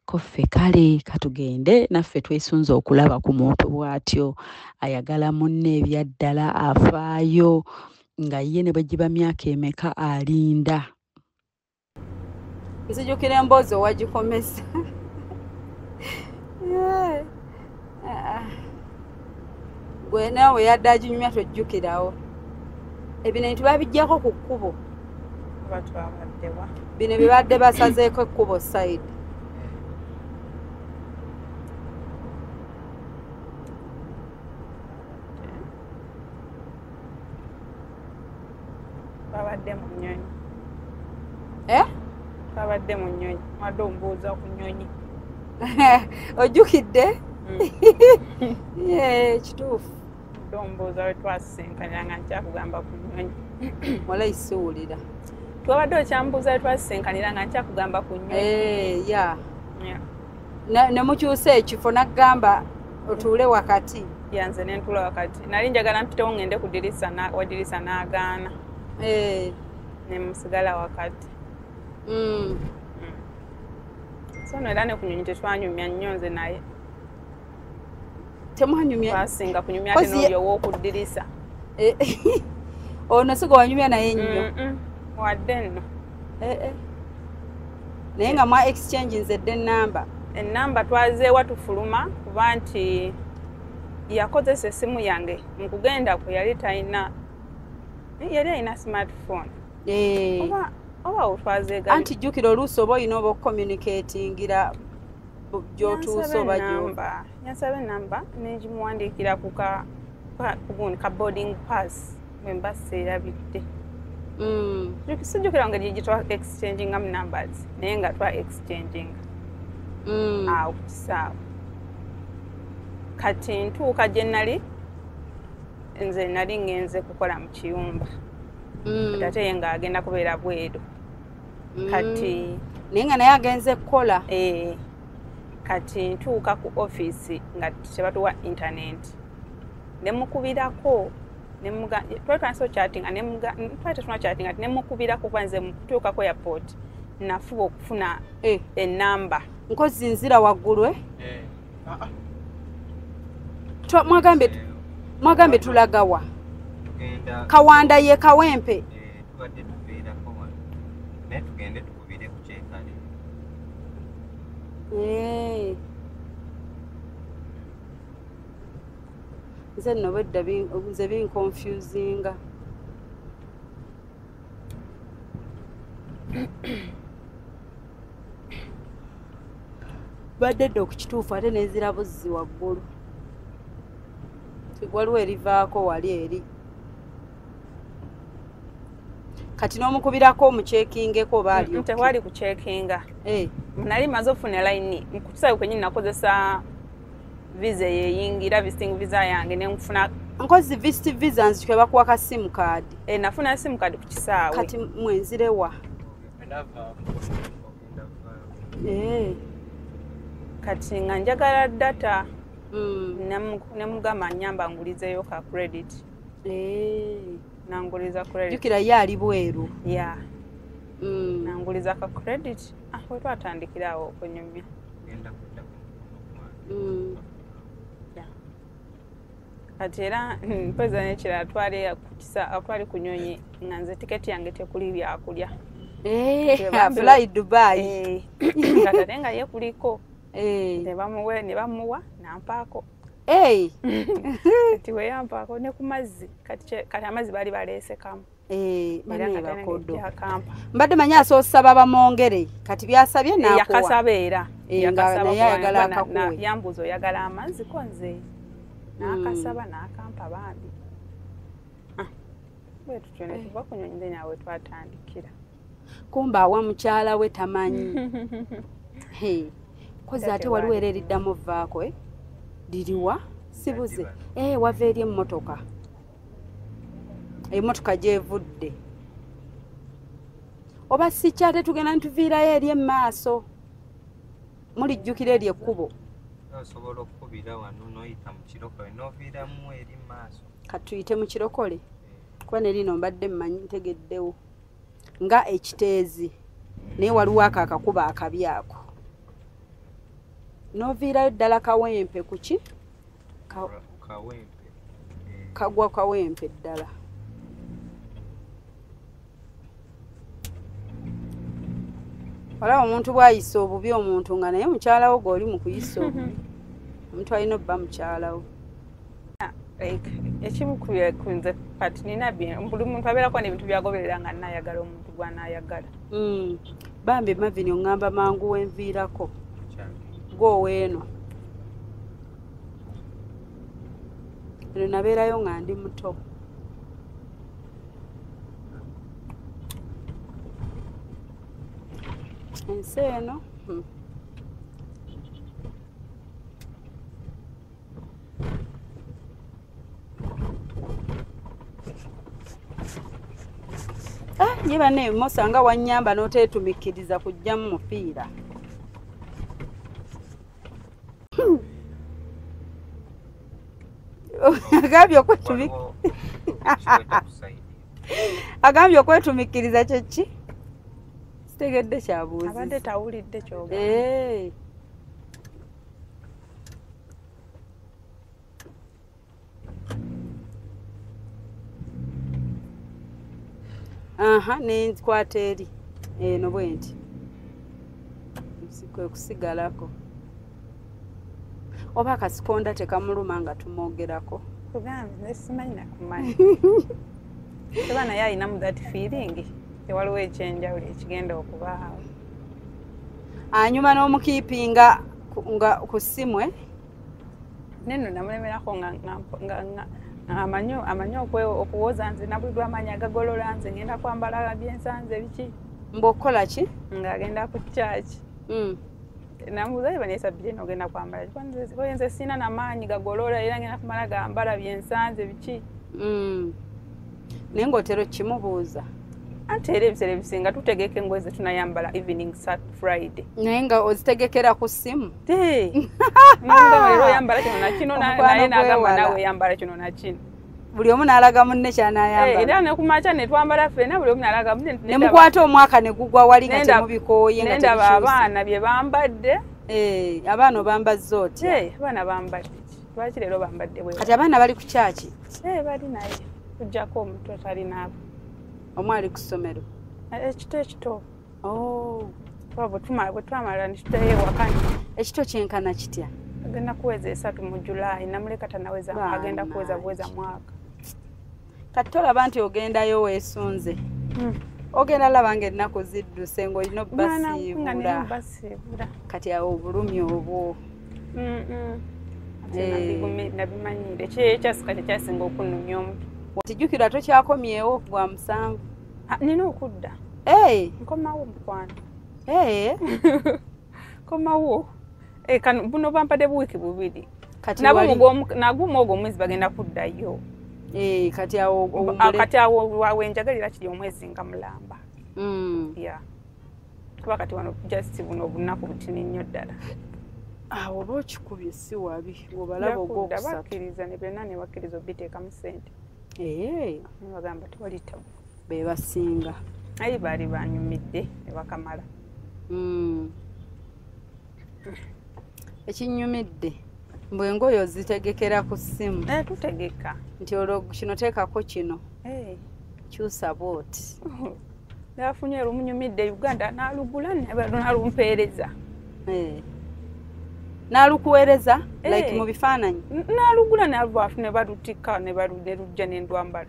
Speaker 2: Koffe kale katugende naffe twesunze okulaba ku muntu bw'atyo ayagala munne ebyaddala, afaayo nga ye ne bwe giba myaka emeka alinda.
Speaker 3: Nzijukira emboozi owagikomesa. Gwe naawe yadde aginyumya tojjukirawo. Ebino tubabiggyako ku kkubo. Bino bibadde basazeeko ekkubo side.
Speaker 4: Twabadde mu nnyonyi. Twabadde mu nnyonyi. Mwadde ombuuza ku nnyonyi.
Speaker 3: Ojjukidde? Ye kituufu.
Speaker 4: Ombuuza we twasisinkanira nga nkyakugamba ku nnyonyi.
Speaker 3: Walayi siwulira.
Speaker 4: Twabadde okyambuuza we twasisinkanira nga nkyakugamba ku nnyonyi.
Speaker 3: Ya. Ne mukyusa ekifo n'agamba otuule wakati.
Speaker 4: Yanze ne ntuula wakati. Nali njagala mpitewo ngende ku ddirisa wadirisa n'agaana. Ne musigala wakati. So no era ne ku nnyonyi tetwanyumya nnyo nze naye.
Speaker 3: Temwanyumya?
Speaker 4: Twasinga kunyumya ate n'oli ow'oku ddirisa.
Speaker 3: Ono si gwe wanyumya naye nnyo?
Speaker 4: Wadde nno.
Speaker 3: Naye nga mwa exchange nze dde ennamba.
Speaker 4: Ennamba twazeewa tufuluma kuba nti yakozesa essimu yange mu kugenda kwe yali talina, yali alina smartphone. Oba otwazeegali.
Speaker 3: Anti jjukira oluusi oba olina oba okucommunicatingira gy'otuuse oba gy'ova.
Speaker 4: Yansaba ennamba ne ngimuwandiikira ku ka boarding pass bwe mba seerabidde. Sijjukira ngeri gye twa exchangingamu numbers naye nga twa exchanginga. Awo ku kisaawe. Kati ntuuka gye nali nze nali ngenze kukola mu kiyumba. Kati ate ye ng'agenda kubeera bweru. Kati
Speaker 3: naye nga naye agenze kukola.
Speaker 4: Kati ntuuka ku ofiisi nga tebatuwa internet. Ne mukubirako twali twanso chatting twali tetuna chatting ati ne mukubirako kuba nze mu kutuukako airport nafuba okufuna ennamba.
Speaker 3: Nkozi nzira waggulu Mwagambe tulagawa. Kawanda ye Kawempe.
Speaker 5: Tubadde tuviirako wano. Naye tugende tukubire ku kyekale.
Speaker 3: Nze nno bwedda nze binconfusinga. Badde dda ku kituufu ate nenzira buzzi waggulu. Waliwo erivaako wali eri. Kati n'omukubirako omukyekingeko oba ali
Speaker 4: tewali kucekinga. Nali maze okufuna layini mu kusaawe kwennyini nakozesa visa eyingira visiting visa yange ne nfuna.
Speaker 3: Nkozi visit visa nzikwe bakuwa ka SIM card.
Speaker 4: Nafuna SIM card ku kisaawe.
Speaker 3: Kati mwenzirewa.
Speaker 4: Kati nga njagala data. Nemugamba nnyamba ngulizeeyo ka credit. Nanguliza credit.
Speaker 3: Jjukira ye ali bweru.
Speaker 4: Yeah. Nanguliza ka credit. We twatandikira awo okunyumya. Kati era mpeza n'ekirala twali twali ku nnyonyi nga nze tiketi yange tekuli byakulya.
Speaker 3: Fly Dubai.
Speaker 4: Kati ate nga ye kuliko. Ne bamuwa nampaako. Kati we yampaako ne ku mazzi kati amazzi baali baleesekamu.
Speaker 3: Mbadde manyi asoosaba bamwongere kati byasabye n'akuwa.
Speaker 4: Yakasaba era.
Speaker 3: Naye ayagala akakuwe.
Speaker 4: Yambuuza oyagala amazzi ko nze. N'akasaba n'akampa bambi. Bwe tutyo ne tuva ku nnyonyi then awo twatandikira.
Speaker 3: Kumba awa mukyala we tamanyi. Kozi ate waliwo era eriddamu vaako liriwa sibuze. Wava eri emmotoka. Emmotoka gy'evudde. Oba si kyo ate tugenda ntuviirayo eri emmaaso. Mulijjukira eri ekkubo.
Speaker 5: Osobola okukubira wano n'oyita mu kirokole n'oviiramu eri mmaaso.
Speaker 3: Kati tuyite mu kirokole kuba ne lino mbadde mmanyi ntegeddewo nga ekiteezi naye waliwo ako akakubo akabi ako. N'oviirayo ddala Kawempe ku ki?
Speaker 5: Kawempe.
Speaker 3: Kagwa Kawempe ddala. Olaba omuntu bw'ayisa obubi omuntu nga naye mukyala wo gw'oli mu kuyisa obubi. Omuntu alina obba mukyala wo.
Speaker 4: Ekimu ku nze kati nina buli muntu abeerako n'ebintu by'agoberera nga nnaayagala omuntu gw'anaayagala.
Speaker 3: Bambi Marvin oŋŋamba mangu wenviirako. Gw'oweeno. Eno nabeerayo nga ndi muto. Ensi eno ye banne Musa nga wannyamba n'oteetumikkiriza kujjamu mupiira. Agambye okwetumikkiriza kye ki? Sitegedde kyabuuzi.
Speaker 4: Abadde tawulidde ky'ogamba.
Speaker 3: Aha, nenkwata eri eno bwe nti kwe kusigalako. Oba akasikonda tekamuluma nga tumwogerako.
Speaker 4: Kugambye nze simanyi nakumanya. Kuba naye alinamu that feeling, tewaliwo ekyenjawulo ekigenda okubaawo.
Speaker 3: Anyuma n'omukiipinga nga ku ssimu.
Speaker 4: Neno namulemerako nga amanyi okuwoza nze nabulidwa amaanyi agagolola nze ngenda kwambala byensanze biki.
Speaker 3: Mbu okukola ki?
Speaker 4: Ng'agenda ku church. Namubuuza eba nesabbire n'ogenda kwambala ki? Kuba nze sirina namaanyi gagolola era ngenda kumala gambala byensanze biki.
Speaker 3: Naye ng'otera okimubuuza.
Speaker 4: Anti era ebiseera ebisinga tutegeka engoye ze tunayambala evening Friday.
Speaker 3: Naye nga ozitegekera ku ssimu?
Speaker 4: Nangamba leero oyambala kino na kino naye n'agamba naawe oyambala kino na kino.
Speaker 3: Buli omu n'alaga munne ky'anaayambala.
Speaker 4: Era ne ku makya ne twambala ffenna buli omu n'alaga munne.
Speaker 3: Ne mukwata omwaka ne gugwa wali nga temubikooye nga
Speaker 4: Nendaba
Speaker 3: tebikyuse.
Speaker 4: abaana bye bambadde.
Speaker 3: Abaana obambazza otya?
Speaker 4: Abaana bambadde ki? Lwaki leero bambadde bwe?
Speaker 3: Kati abaana bali ku kyaki?
Speaker 4: Bali naye. Kujjako omuto talinaabo.
Speaker 3: Omu ali ku ssomero?
Speaker 4: Ekito ekito. Bwe twamala ne tuddayo ewaka.
Speaker 3: Ekito kyenkana kitya?
Speaker 4: Agenda kuweza 3 mu July, namuleka tannaweza, agenda kuweza buweza mwaka.
Speaker 3: Kati tolaba nti ogendayo weesunze. Ogenda laba ng'ennaku zidduse ng'olina obbasiibula. Kati awo obulumi obwo.
Speaker 4: Nabimanyire. Ekyasika kyekyasinga okunnumya omutwe.
Speaker 3: Tijjukira tokyakomyewo gwa 7.
Speaker 4: Nina okudda. Nkomawo mukwano. Nkomawo. Buno bampadde buwiiki 2. Nagumu ogwo omwezi bagenda kuddayo.
Speaker 3: Kati awo owummule.
Speaker 4: Kati awo wenjagalira kiri omwezi nga mulamba. Kuba kati wano just buno obunaku butini nnyo ddala.
Speaker 3: Awo oba okikubye si wabi bw'obalaba ogwokusatu.
Speaker 4: Bakkiriza ne byonna ne bakkiriza obiteekamu ssente. Ne bagamba tewali tabu.
Speaker 3: Be basinga.
Speaker 4: Ayi baali banyumidde ne bakamala.
Speaker 3: Ekinyumidde mbu engoye ozitegekera ku ssimu.
Speaker 4: Tutegeka.
Speaker 3: Nti olwo kino teekako kino. Kyusa bw'oti.
Speaker 4: Nafunye olumunyumidde Uganda n'alugula n'alumpeereza.
Speaker 3: N'alukuweereza like mu bifaananyi?
Speaker 4: N'alugula n'alwafu ne balutikka ne lujja ne ndwambala.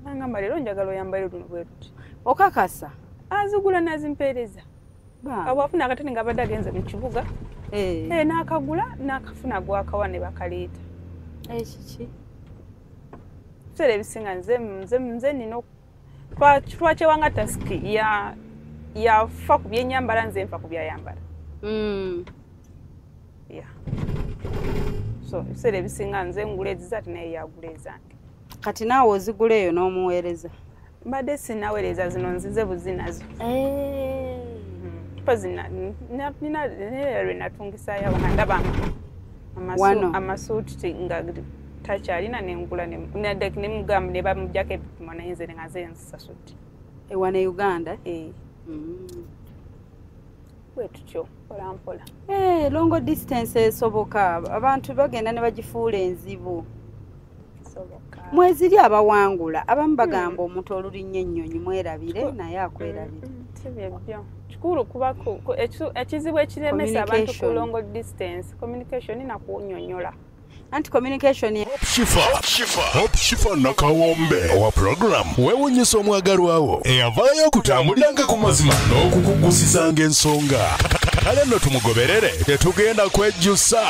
Speaker 4: Nangamba leero njagala oyambale luno bwe luti.
Speaker 3: Okakasa?
Speaker 4: Azigula n'azimpeereza. Awo afuna akatale ng'abadde agenze mu kibuga. N'akagula n'akafuna gwakawa ne bakaleeta.
Speaker 3: Kiki?
Speaker 4: Ebiseera ebisinga nze nina twakyewanga tasiki yafa ku byenyambala nze nfa ku byayambala. So ebiseera ebisinga nze ngula ezize ate naye yagula ezange.
Speaker 3: Kati naawe ozigula eyo n'omuweereza?
Speaker 4: Mbadde sinnaweereza zino nzize buzi nazo. Nina lwe natungisaayo nga ndaba amasuuti nga takyalina nengula nemugamba ne bamuggyako ebipimo naye nze nga nze nsasudde.
Speaker 3: Wano e Uganda?
Speaker 4: Bwe tutyo mpola mpola.
Speaker 3: Long distance esoboka. Abantu bagenda ne bagifuula enzibu. Mweziri abawangula abamu bagamba omuntu olulinnya ennyonyi mwerabire naye akwerabire.
Speaker 4: Si byebyo. Kikulu kuba ekizibu ekiremesa abantu ku long distance communication na kunnyonnyola.
Speaker 3: Anti communication
Speaker 1: Hope Shifa Nakawombe owa program weewunyisa omwagalwawo eyavaayo okutambuliranga ku mazima n'okukugusizanga ensonga. Kale nno tumugoberere tetugenda kwejjusa.